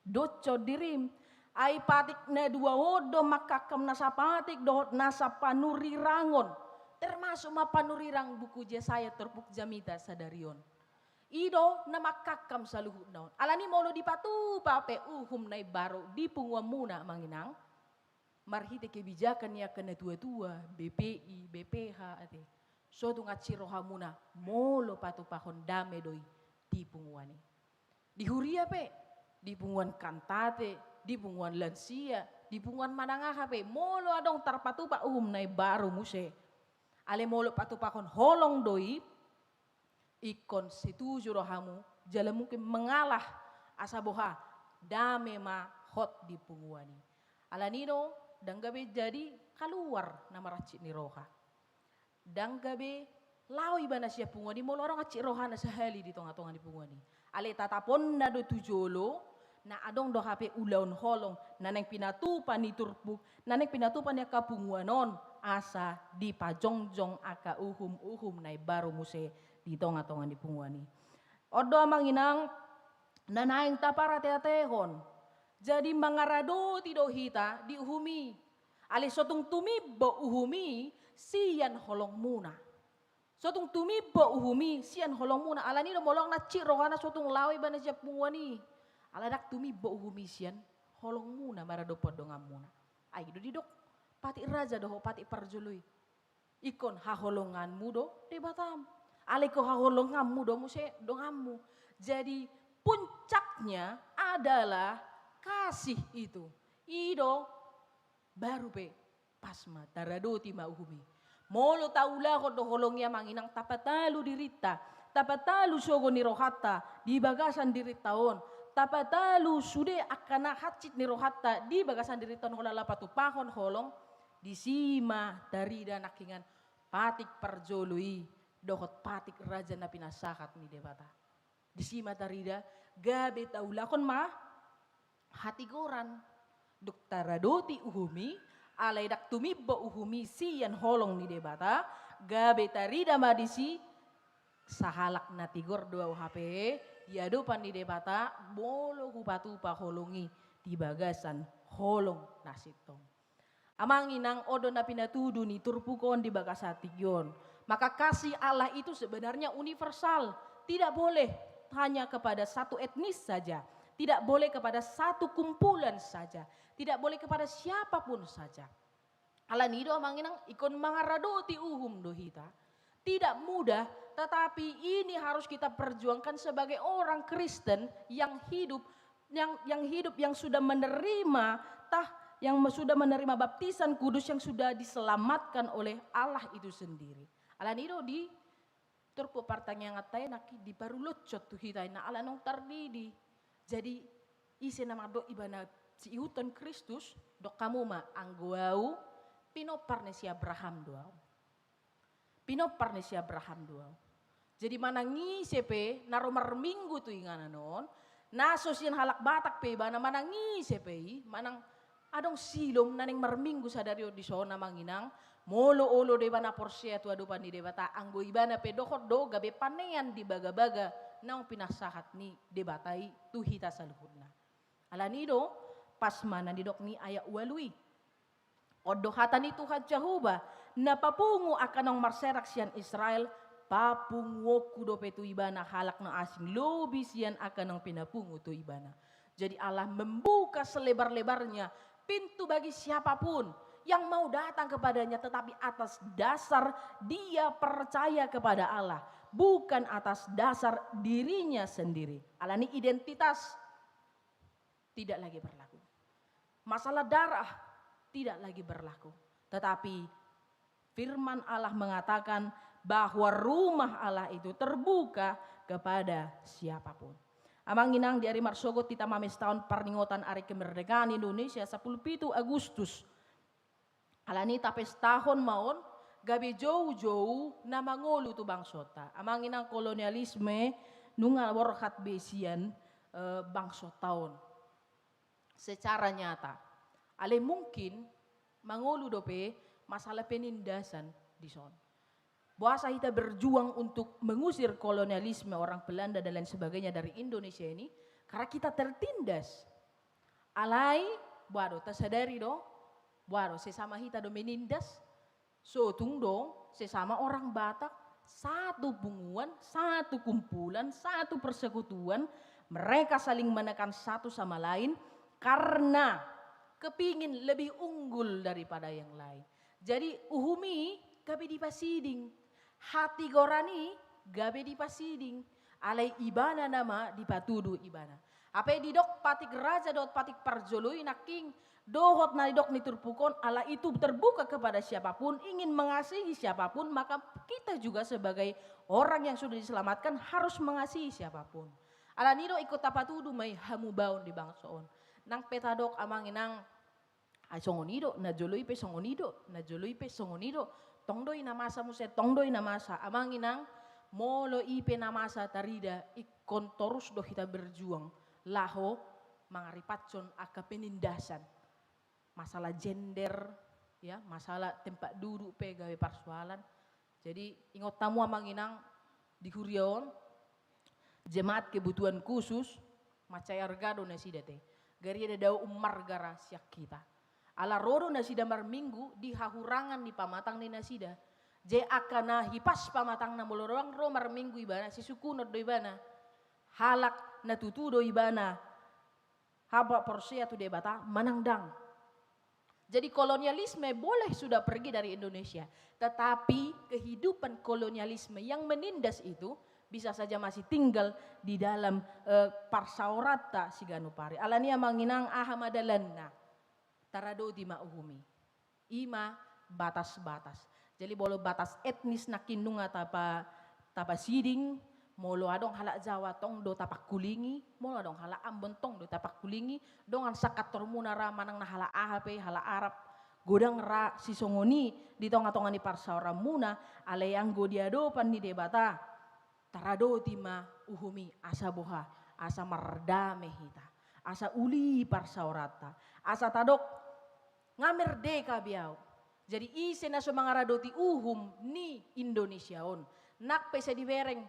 doshon dirim. Ai patik na dua on do mangkangkam nasa patik dohot nasa panurirangon. Termasuk ma panurirang buku Jesaya turpuk jamita sadari on. I do na mangkangkam saluhutna on. Alani molo dipatupa pe uhum na imbaru di punguanmuna, amang inang, marhite kebijakan ni angka na tua-tua, B P I, B P H, ate, so tung hansit rohamuna molo patupahon dame do i di punguan i. Di huria pe, di punguan kantate, di punguan lansia, di punguan manang aha pe, molo adong tarpatupa uhum na imbaru muse, alai molo patupahon holong do i, ingkon setuju rohamu, jala mungkin mengalah asa boha, dame ma hot di punguan i. Alani do, ndang gabe jadi kaluar na marhansit ni roha. Ndang gabe laho ibana sian punguan i molo adong hansit rohana sahali di tonga-tonga ni punguan i. Alai tataponna do tu jolo, na adong do hape ulaon holong, na naeng pinatupa ni turpuk, na naeng pinatupa ni angka punguan on, asa dipajongjong angka uhum-uhum na imbaru muse di tonga-tonga ni punguan i. On do amang inang, na naeng taparate-atehon. Jadi mangaradoti do hita di uhum i. Alai so tung tumimbo uhum i sian holongmuna. So tung tumimbo uhum i sian holongmuna, alani do molo adong na hansit rohana so tung laho ibana sian punguan i. Ala ndang tumimbo uhum i sian holongmuna maradophon donganmuna. Ai do didok, patik raja dohot patik parjolo i. Ingkon haholonganmu do Debatam. Alai ingkon haholonganmu do muse donganmu. Jadi puncaknya adalah kasih itu. I do baru pe pas ma, taradoti ma uhum i. Molo taulahon do holong i amang inang, tapatalu dirinta, tapatalu sogo ni rohanta di bagasan dirinta on, tapatalu sude angka na hansit ni rohanta di bagasan dirinta on, holan laho patupahon holong, disi ma tarida nangkiningan patik parjolo i dohot patik raja na pinasahat ni Debata. Disi ma tarida, gabe taulahon ma hatigoran, dung taradoti uhum i, alai ndang tumimbo uhum i sian holong ni Debata, gabe tarida ma disi sahalak na tigor do au hape di adopan ni Debata, molo hupatupa holong i di bagasan holong na sintong. Amang inang, on do na pinatudu ni turpuk on di bagasan tingki on. Maka kasih Allah itu sebenarnya universal, tidak boleh hanya kepada satu etnis saja, tidak boleh kepada satu kumpulan saja, tidak boleh kepada siapapun saja. Alani do amang inang, ingkon mangaradoti uhum do hita. Tidak mudah, tetapi ini harus kita perjuangkan sebagai orang Kristen yang hidup, yang, yang hidup, yang sudah menerima tah, yang me-, sudah menerima baptisan kudus, yang sudah diselamatkan oleh Allah itu sendiri. Alani do di turpuk partangianganta i nangkin diparulothon tu hita i na ala naung tardidi. Jadi, ise na mandok ibana siihuthon Kristus, dok hamu ma, anggo au, pinompar ni si Abraham do au. Pinompar ni si Abraham do au. Jadi manang ise pe na ro marminggu tu inganan on, na so sian halak Batak pe ibana, manang ise pe i, manang adong Silom na naeng marminggu sadari on dison amang inang, molo olo do ibana porsea tu adopan ni Debata, anggo ibana pe dohot do gabe panean di bagabaga naung pinasahat ni Debata i tu hita saluhutna. Alani do, pas ma na nidok ni ayat ualu i. On do hata ni Tuhan Jahowa, na papungu angka naung marserak sian Israel, papunguonku dope tu ibana halak na asing lobi sian angka naung pinapungu tu ibana. Jadi Allah membuka selebar-lebarnya pintu bagi siapapun yang mau datang kepadanya, tetapi atas dasar dia percaya kepada Allah, bukan atas dasar dirinya sendiri. Alani identitas tidak lagi berlaku. Masalah darah tidak lagi berlaku. Tetapi firman Allah mengatakan bahwa rumah Allah itu terbuka kepada siapapun. Amang inang, di ari marsogot hita mamestahon parningotan ari kemerdekaan Indonesia, sapuluh pitu Agustus. Alani tapestahon ma on, gabe joujou na mangolu tu bangsonta. Amang inang, kolonialisme nunga borhat be sian, eh, bangsonta on secara nyata. Alai mungkin mangolu dope masalah penindasan dison. Boasa hita berjuang untuk mengusir kolonialisme orang Belanda dan lain sebagainya dari Indonesia ini? Karena kita tertindas. Alai, boha do, tasadari do, boha do, sesama hita do menindas, sotung do, sesama orang Batak, satu punguan, satu kumpulan, satu persekutuan, mereka saling menekan satu sama lain karena kepingin lebih unggul daripada yang lain. Jadi, uhum i gabe dipasiding, hatigoran i gabe dipasiding, alai ibana nama dipatudu ibana. Hape didok patik raja dohot patik parjolo i nangkin, dohot na nidok ni turpuk on, Allah itu terbuka kepada siapapun, ingin mengasihi siapapun, maka kita juga sebagai orang yang sudah diselamatkan harus mengasihi siapapun. Alani do ingkon tapatudu ma i hamubaon di bangso on. Nang pe tadok amang inang, ai songon i do, na jolo i pe songon i do, na jolo i pe songon i do. Tong do i na masa muse, tong do i na masa. Amang inang, molo i pe na masa tarida, ingkon torus do hita berjuang laho mangaripathon angka penindasan. Masalah gender, ya, masalah tempat duduk pe gabe parsoalan. Jadi, ingot hamu amang inang, di huria on, jemaat kebutuhan khusus, mansai arga do nasida te. Gari ada dao ummarga ra sian hita. Ala ro do nasida marminggu di hahurangan ni pamatang ni nasida. Jadi angka na hipas pamatangna molo rohang ro marminggu ibana, sisungkunon do ibana. Halak na tutu do ibana. Haba porsea tu Debata manang ndang. Jadi kolonialisme boleh sudah pergi dari Indonesia, tetapi kehidupan kolonialisme yang menindas itu bisa saja masih tinggal di dalam, eh, parsaoranta siganup ari. Alani amang inang, aha ma dalanna? Taradoti ma uhum i. I ma batas-batas. Jadi molo batas etnis nangkin nunga tapa, tapasiding, molo adong halak Jawa tong do tapangkulingi, molo adong halak Ambon tong do tapangkulingi, dongan sangkantormuna ra manang na halak aha pe, halak Arab, godang ra sisongon i di tonga-tonga ni parsaoranmuna, alai anggo di adopan ni Debata, taradoti ma uhum i asa boha, asa mardame hita. Asa uli parsaoranta. Asa tadok, nga merdeka be au. Jadi ise na so mangaradoti uhum ni Indonesia on? Nang pe sai dibereng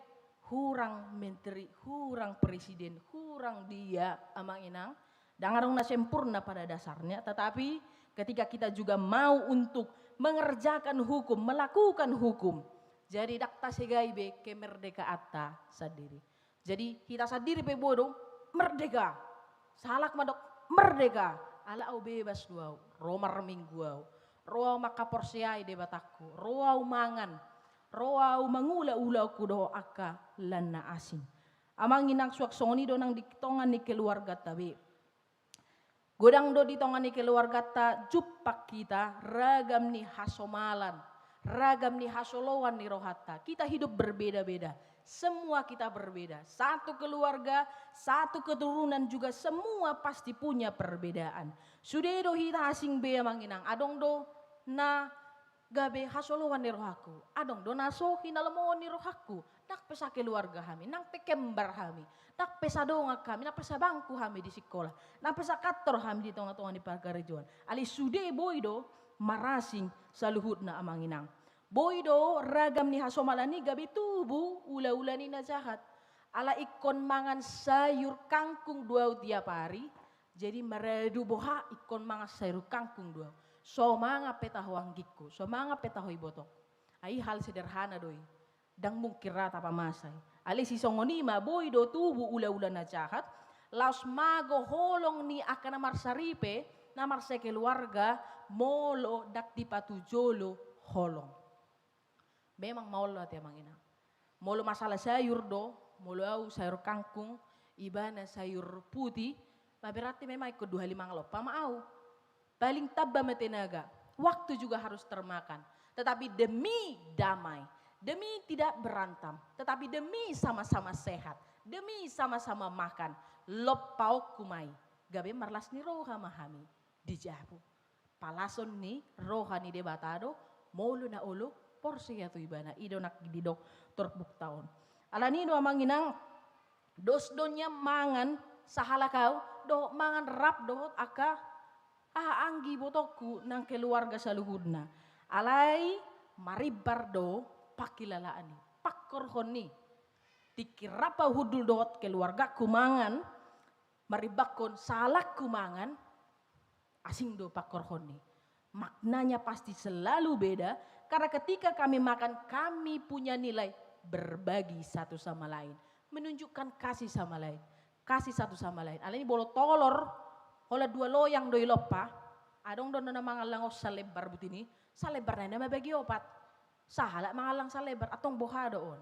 hurang menteri, hurang presiden, hurang dia, amang inang. Ndang adong na sempurna pada dasarnya, tetapi ketika kita juga mau untuk mengerjakan hukum, melakukan hukum, jadi ndang tasegai be kemerdekaanta sandiri. Jadi hita sandiri pe boi do merdeka. Sahalak mandok merdeka. Ala au bebas do au, ro marminggu au, ro au mangkaporseai Debatangku, ro au mangan, ro au mangula ulaonku dohot angka lan na asing. Amang inang, suang songon i do nang di tonga ni keluarganta be. Godang do di tonga ni keluarganta jumpang hita ragam ni hasomalan, ragam ni hasoloan ni rohanta. Kita hidup berbeda-beda. Semua kita berbeda. Satu keluarga, satu keturunan juga semua pasti punya perbedaan. Sude do hita asing be, amang inang. Adong do na gabe hasoloan ni rohangku. Adong do na so hinalomohon ni rohangku. Nang pe sakeluarga hami, nang pe kembar hami, nang pe sadongan hami, nang pe sabangku hami di sikola, nang pe sakantor hami di tonga-tonga ni parkarejoan. Alai sude boi do marasing saluhutna, amang inang. Boi do ragam ni hasomalan i gabe tubu ula-ula ni na jahat. Ala ingkon mangan sayur kangkung do au tiap ari, jadi maradu boha ingkon mangan sayur kangkung do au. So mangan pe taho anggingku, so mangan pe taho ibotongku. Ai hal sederhana do i. Ndang mungkin rata pe masa i. Alai sisongon i ma boi do tubu ula-ula na jahat, laos mago holong ni angka na marsaripe, na marsakeluarga, molo ndang dipatujolo holong. Memang maol do ate, amang inang. Molo masalah sayur do, molo au sayur kangkung, ibana sayur putih, ma berarti memang ingkon dua hali mangalompa ma au. Paling tamba ma tenaga, waktu juga harus termakan. Tetapi demi damai, demi tidak berantem, tetapi demi sama-sama sehat, demi sama-sama makan, lompaonku ma i, gabe marlas ni roha ma hami di jabu. Palason ni roha ni Debata do, molo na olo porsea tu ibana, i do na didok turpukta on. Alani do, amang inang, dos do nian mangan sahalak au, dohot mangan rap dohot angka aha, anggi, ibotongku nang keluarga saluhutna. Alai marimbar do pangkilalaan i, pangkorhon i. Tingki rap au hundul dohot keluargangku mangan, marimbangkon sahalakku mangan, asing do pangkorhon i. Maknanya pasti selalu beda, karena ketika kami makan, kami punya nilai berbagi satu sama lain, menunjukkan kasih sama lain, kasih satu sama lain. Alani molo tolor, holan dua loyang do ilompa, adong do na mangallang on salembar buti ni, salembar nai na mambagi opat. Sahalak mangallang salembar, antong boha do on?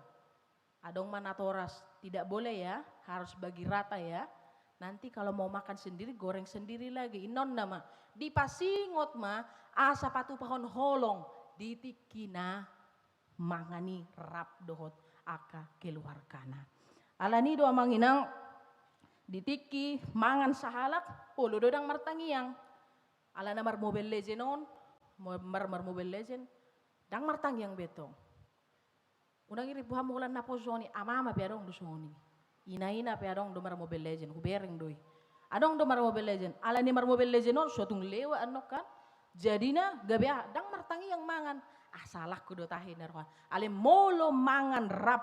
Adong ma natoras, tidak boleh ya, harus bagi rata ya. Nanti kalau mau makan sendiri, goreng sendiri lagi. Inonna ma, dipasingot ma, asa patupahon holong di tingki na mangan i rap dohot angka keluargana. Alani do, amang inang, di tingki mangan sahalak, olo do ndang martangiang. Ala na mar Mobile Legend on, mo-, mar, mar Mobile Legend, ndang martangiang be tong. Unang irimpu hamu holan na poso ni, ama-ama pe adong do songon i. Ina-ina pe adong do mar Mobile Legend, hubereng do i. Adong do mar Mobile Legend, alani mar Mobile Legend on so tung lewat annon kan. Jadina gabe aha, ndang martangiang mangan. Ah, sahalakku do tahe na roha. Alai molo mangan rap,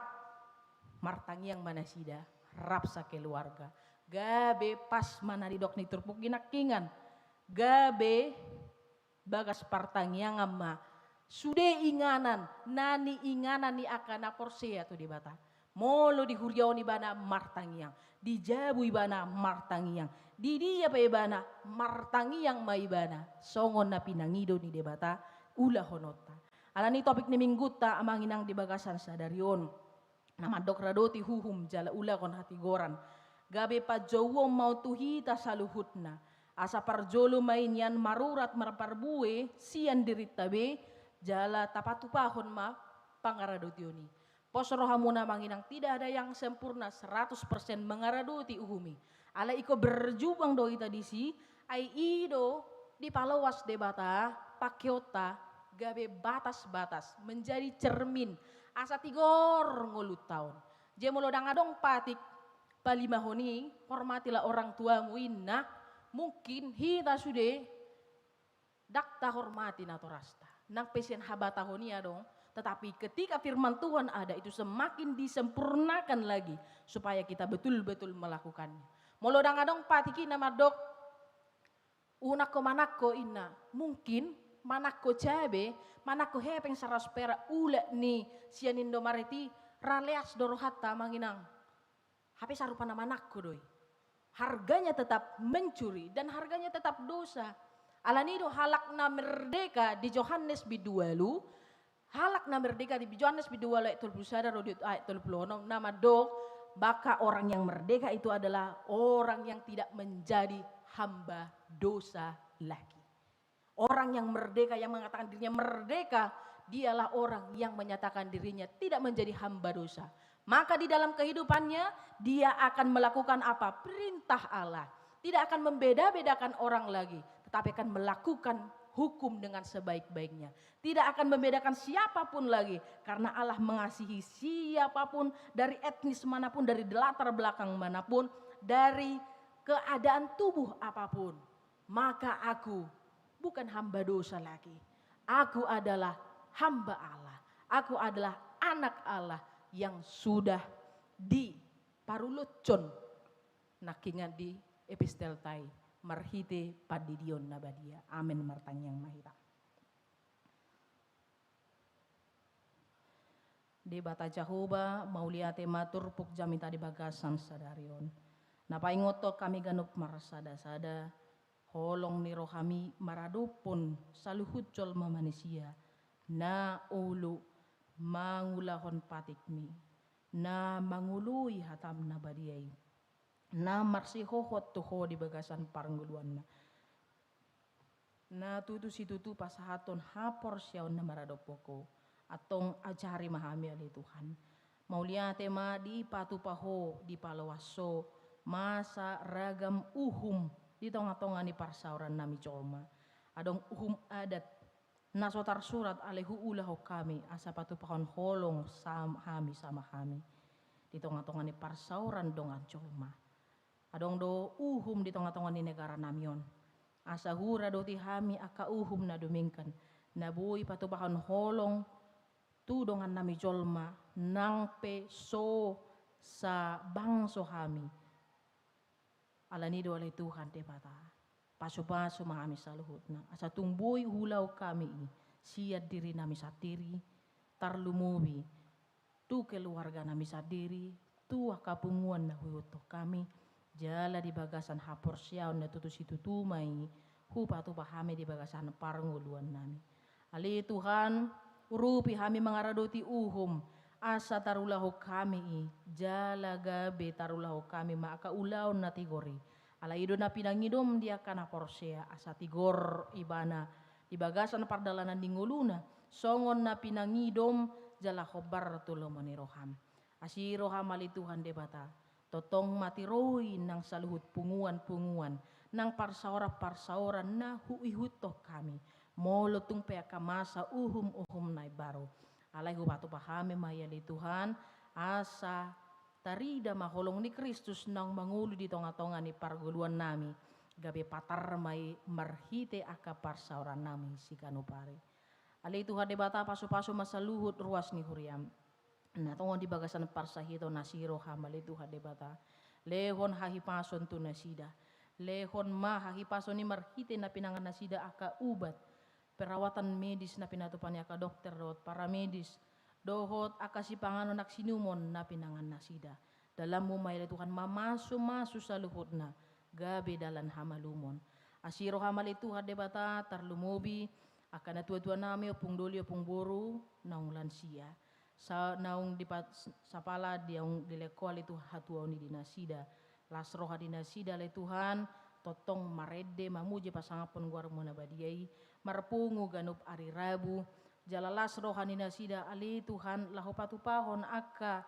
martangiang ma nasida, rap sakeluarga. Gabe pas ma na nidok ni turpuk i nangkingan. Gabe bagas partangiangan ma sude inganan, na niinganan ni angka na porsea tu Debata. Molo di huria on ibana martangiang, di jabu ibana martangiang, di dia pe ibana martangiang ma ibana, songon na pinangido ni Debata ulahononta. Alani topik ni minggunta, amang inang, di bagasan sadari on, na mandok radoti uhum jala ulahon hatigoran, gabe panjouon ma on tu hita saluhutna. Asa parjolo ma i nian marurat marparbue sian dirinta be, jala tapatupahon ma pangaradotion i. Pos rohamuna, amang inang, tidak ada yang sempurna, seratus persen mangaradoti uhum i. Alai ingkon berjuang do hita disi, ai i do dipaloas Debata pangkeonta gabe batas-batas, menjadi cermin, asa tigor ngolunta on. Jadi molo ndang adong patik, palimahon i, hormatilah orang tuamu, inna. Mungkin hita sude ndang tahormati natorasta, nang pe sian habatahon i adong. Tetapi ketika firman Tuhan ada, itu semakin disempurnakan lagi supaya kita betul-betul melakukannya. Molo ndang adong patik i na mandok, unang ho manangko, inna. Mungkin manangko cabe, manangko hepeng saratus perak, ulak ni sian Indomaret i, ra leas do rohanta, Amang Inang. Hape sarupa na manangko do i. Harganya tetap mencuri dan harganya tetap dosa. Alani do halak na merdeka di Johannes bindu ualu, halak na merdeka di Johannes bindu ualu ayat tolu pulu sada ro di ayat tolu pulu onom, na mandok, maka orang yang merdeka itu adalah orang yang tidak menjadi hamba dosa lagi. Orang yang merdeka, yang mengatakan dirinya merdeka, dialah orang yang menyatakan dirinya tidak menjadi hamba dosa. Maka di dalam kehidupannya, dia akan melakukan apa? Perintah Allah. Tidak akan membeda-bedakan orang lagi, tetapi akan melakukan hukum dengan sebaik-baiknya. Tidak akan membedakan siapapun lagi, karena Allah mengasihi siapapun, dari etnis manapun, dari latar belakang manapun, dari keadaan tubuh apapun. Maka aku bukan hamba dosa lagi. Aku adalah hamba Allah. Aku adalah anak Allah yang sudah diparulotjon nangkingan di epistelta i marhite pandidion na badia. Amen. Martangiang ma hita. Debata Jahowa, mauliate ma turpuk jamita di bagasan sadari on. Na paingothon hami ganup marsada-sada, holong ni rohami maradophon saluhut jolma manisia, na olo mangulahon patikmi, na mangoloi hatam na badia i, na marsihohot tu Ho di bagasan parngoluanna. Na tutu situtu pasahathon haporseaon na maradophon Ho, antong ajari ma hami ale Tuhan. Mauliate ma dipatupa Ho, dipaloas Ho masa ragam uhum di tonga-tonga ni parsaorannami jolma. Adong uhum adat na so tarsurat, alai huulahon hami asa patupahon holong sam-, hami sama hami di tonga-tonga ni parsaoran dongan jolma. Adong do uhum di tonga-tonga ni negaranami on. Asa huradoti hami angka uhum na dumenggan, na boi patupahon holong tu dongannami jolma, nang pe so sabangso hami. Alani do ale Tuhan Debata, pasu-pasu ma hami saluhutna, asa tung boi huulahon hami i sian dirinami sandiri, tarlumobi tu keluarganami sandiri, tu angka punguan na huihuthon hami, jala di bagasan haporseaon na tutu situtu ma i hupatupa hami di bagasan parngoluannami. Ale Tuhan, urupi hami mangaradoti uhum, asa tarulahon hami i, jala gabe tarulahon hami ma angka ulaon na tigor i. Alai i do na pinangidom di angka na porsea, asa tigor ibana di bagasan pardalanan ni ngoluna, songon na pinangidom jala hombar tu lomo ni roham. Asi roham ale Tuhan Debata, tongtong ma tiroi nang saluhut punguan-punguan, nang parsaoran-parsaoran na huihuthon hami, molo tung pe angka masa uhum-uhum na imbaru. Alai hupatupa hami ma i ale Tuhan, asa tarida ma holong ni Kristus naung mangolu di tonga-tonga ni parngoluannami, gabe patar ma i marhite angka parsaorannami siganup ari. Ale Tuhan Debata, pasu-pasu ma saluhut ruas ni huriam na tongon di bagasan parsahiton, asi roham ale Tuhan Debata, lehon hahipason tu nasida. Lehon ma hahipason i marhite na pinangan nasida angka ubat, perawatan medis na pinatupa ni angka dokter dohot paramedis, dohot angka sipanganon nang siinumon na pinangan nasida. Dalanmu ma i ale Tuhan mamasu-masu saluhutna, gabe dalan hamalumon. Asi roham ale Tuhan Debata, tarlumobi angka natua-tuanami, ompung doli, ompung boru, naung lansia. Sa-, naung dipa-, sapala naung dilehon Ho ale Tuhan hatuaon i di nasida. Las roha ni nasida ale Tuhan, tongtong marende mamuji pasangaphon goarmu na badia i, marpungu ganup ari Rabu, jala las roha ni nasida ale Tuhan, laho patupahon angka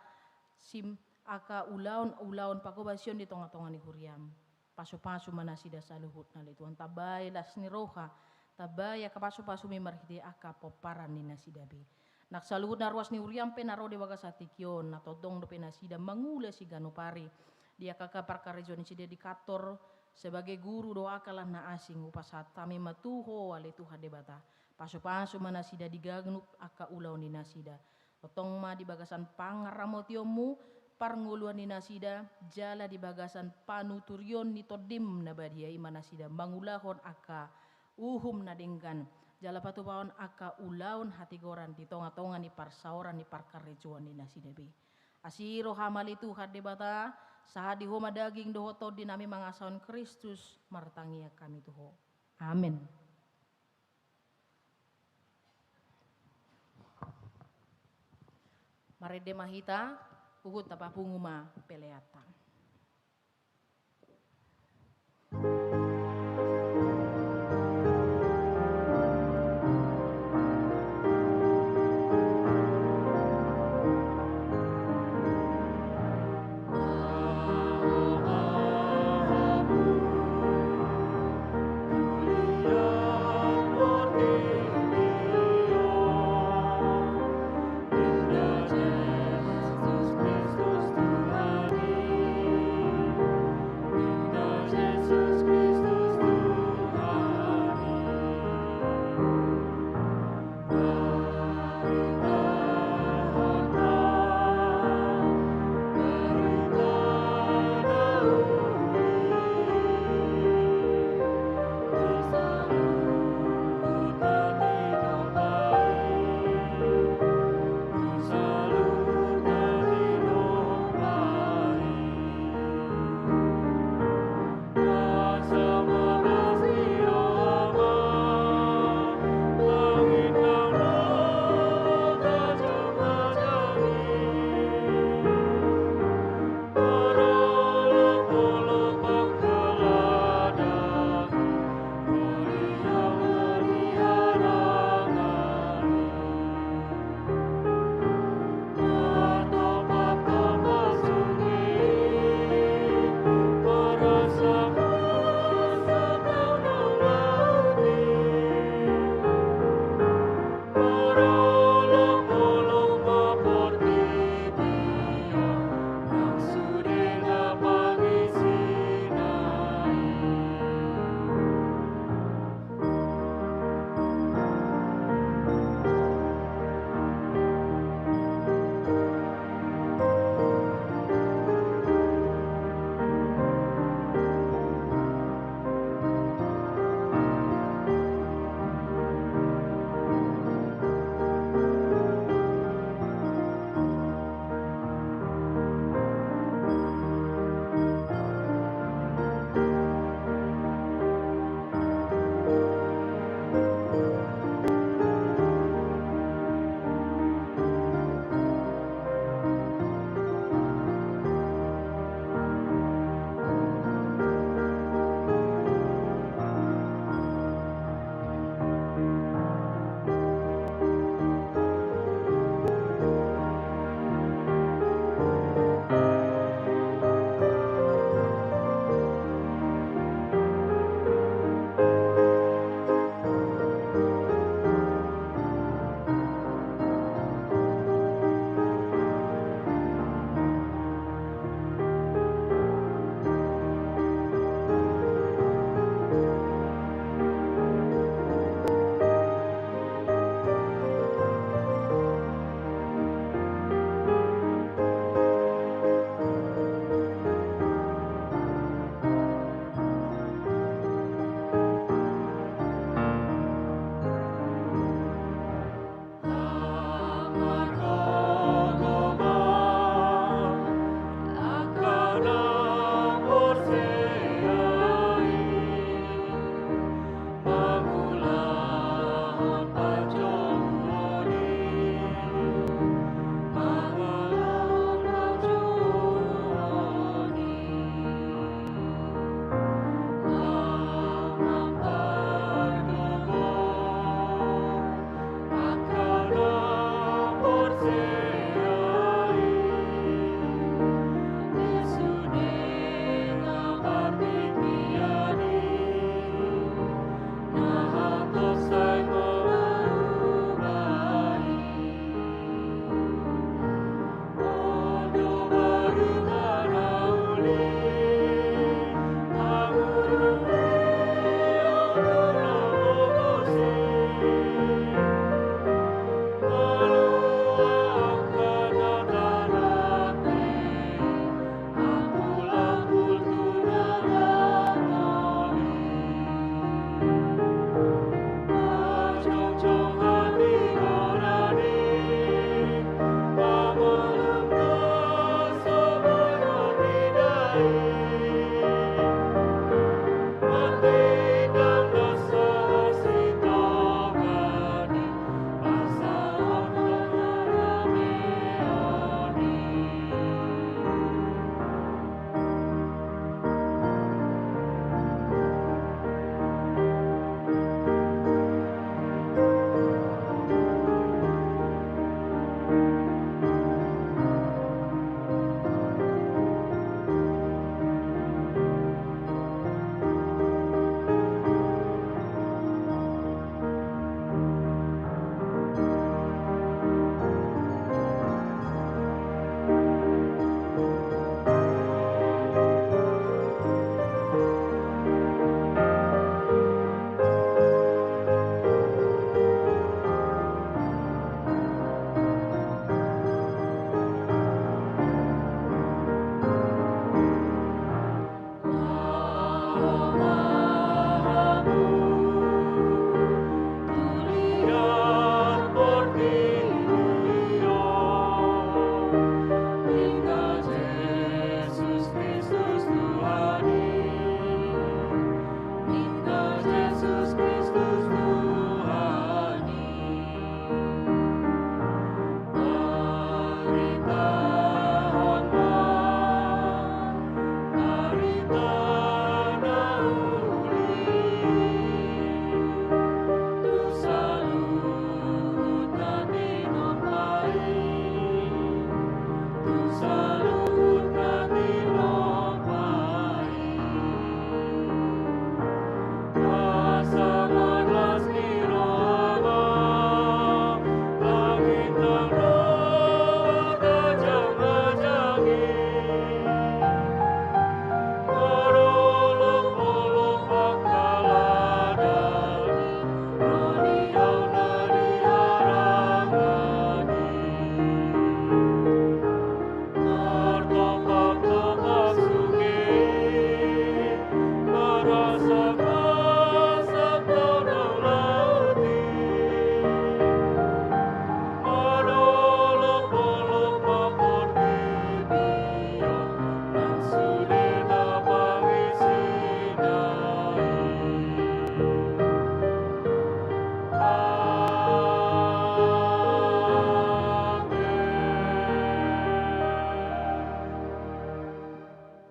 sim-, angka ulaon, ulaon panghobasion di tonga-tonga ni huriam. Pasu-pasu ma nasida saluhutna ale Tuhan, tambai las ni roha, tambai angka pasu-pasumi marhite angka pomparan ni nasida be. Nang saluhutna ruas ni huriam pe na ro di bagasan tingki on, na tongtong dope nasida mangula siganup ari, Di angka parkarejoan ni nasida di kantor, sebagai guru dohot angka na asing, hupasahat hami ma tu Ho ale Tuhan Debata. Pasupasu ma nasida di ganup angka ulaon ni nasida. Tongtong ma di bagasan pangaramotionMu parngoluan ni nasida, jala di bagasan panuturion ni TondiM na badia i ma nasida mangulahon angka uhum na denggan, jala patupahon angka ulaon hatigoran di tongatonga ni parsaoran ni parkarejoan ni nasida be. Asi rohaM ale Tuhan Debata, sahat di Ho ma daging dohot tondi nami mangasahon Kristus, martangiang hami tu Ho. Amen. Marende ma hita, huhut tapapungu ma peleanta.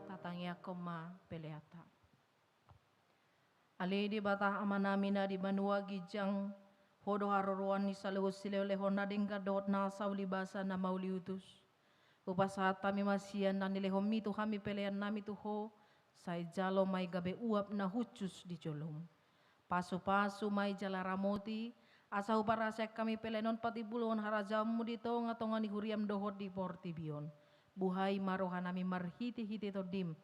Tatangiangkon ma peleanta. Ale Debata Amanami na di banua ginjang, Ho do haroroan ni saluhut silehonlehon na denggan dohot nasa ulibasa na mauliutus. Hupasahat hami ma sian na nilehonMi tu hami peleannami tu Ho, sai jalo ma i gabe uap na hushus di jolom. Pasupasu ma i jala ramoti, asa huparasean hami pelean on patimbulhon harajaonMu di tongatonga ni huriaM dohot di portibi on. Buhai ma rohanami marhitehite TondiM,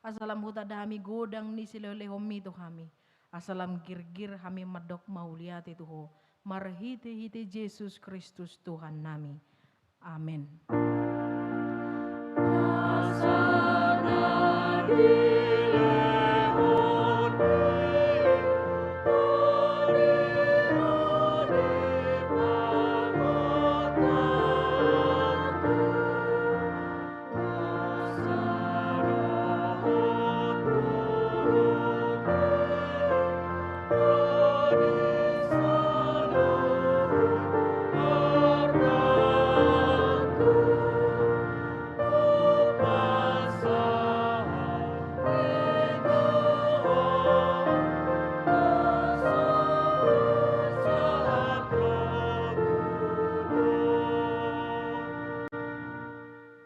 asa lam hutanda hami godang ni silehonlehonMi tu hami, asa lam girgir hami mandok mauliate tu Ho, marhitehite Jesus Kristus Tuhannami. Amen.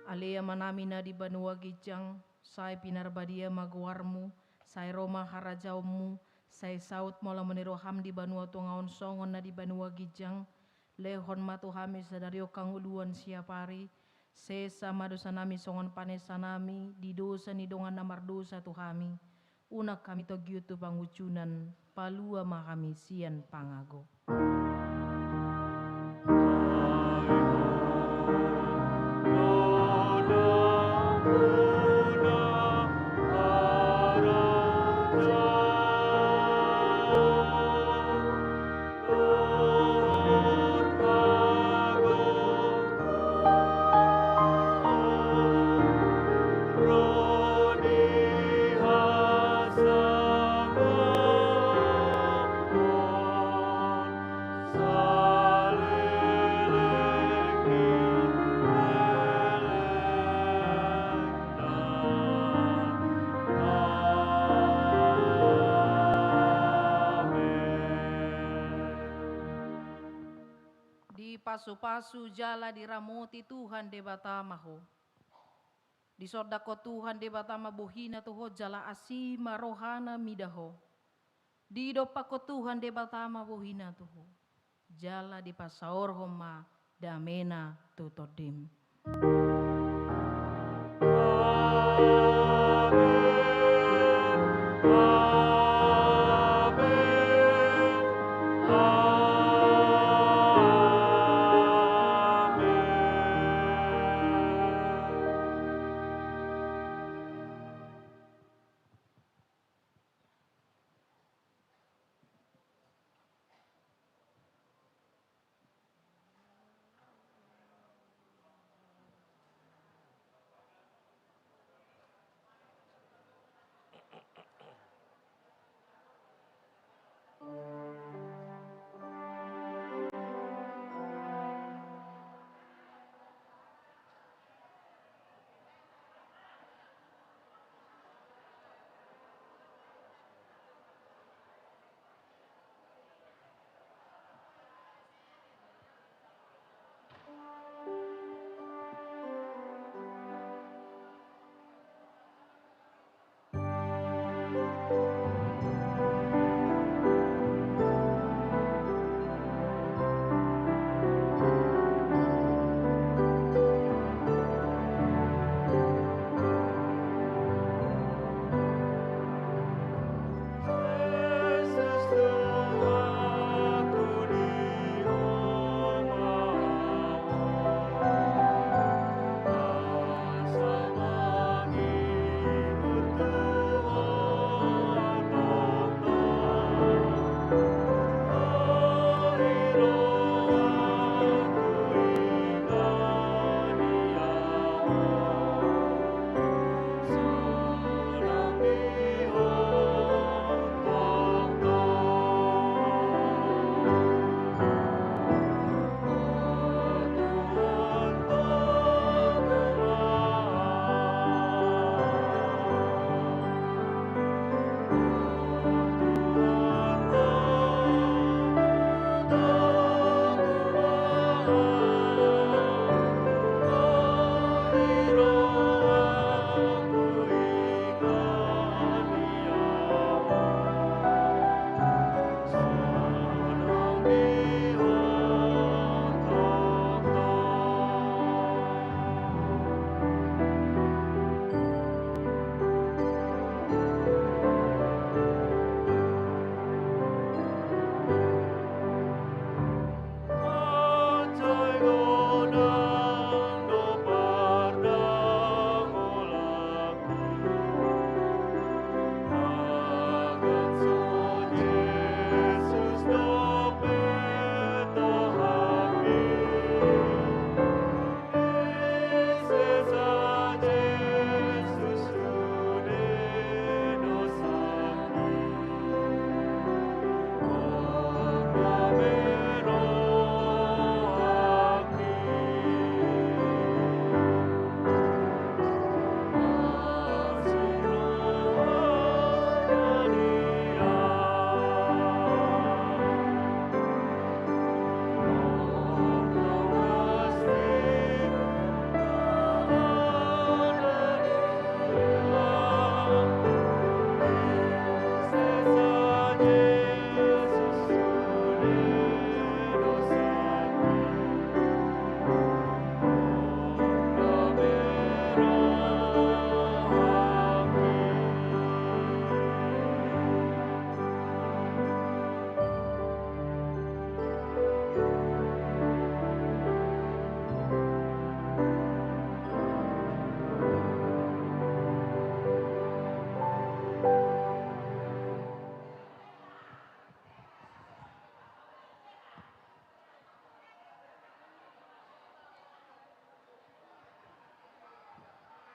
Ale Amanami na di banua ginjang, sai pinarbadia ma goarMu, sai ro ma harajaonMu, sai saut ma ulaon ni rohaM di banua tonga on songon na di banua ginjang. Lehon ma tu hami sadari on hangoluan siapari, sesa ma dosanami songon panesanami di dosa ni dongan na mardosa tu hami, unang hami togihon tu pangunjunan, palua ma hami sian pangago. Dipasupasu jala diramoti Tuhan Debata ma ho. Disondangkon Tuhan Debata ma bohiNa tu ho jala asi ma rohaNa mida ho. Didompakkon Tuhan Debata ma bohiNa tu ho jala dipasaorhon ma dameNa tu tondim.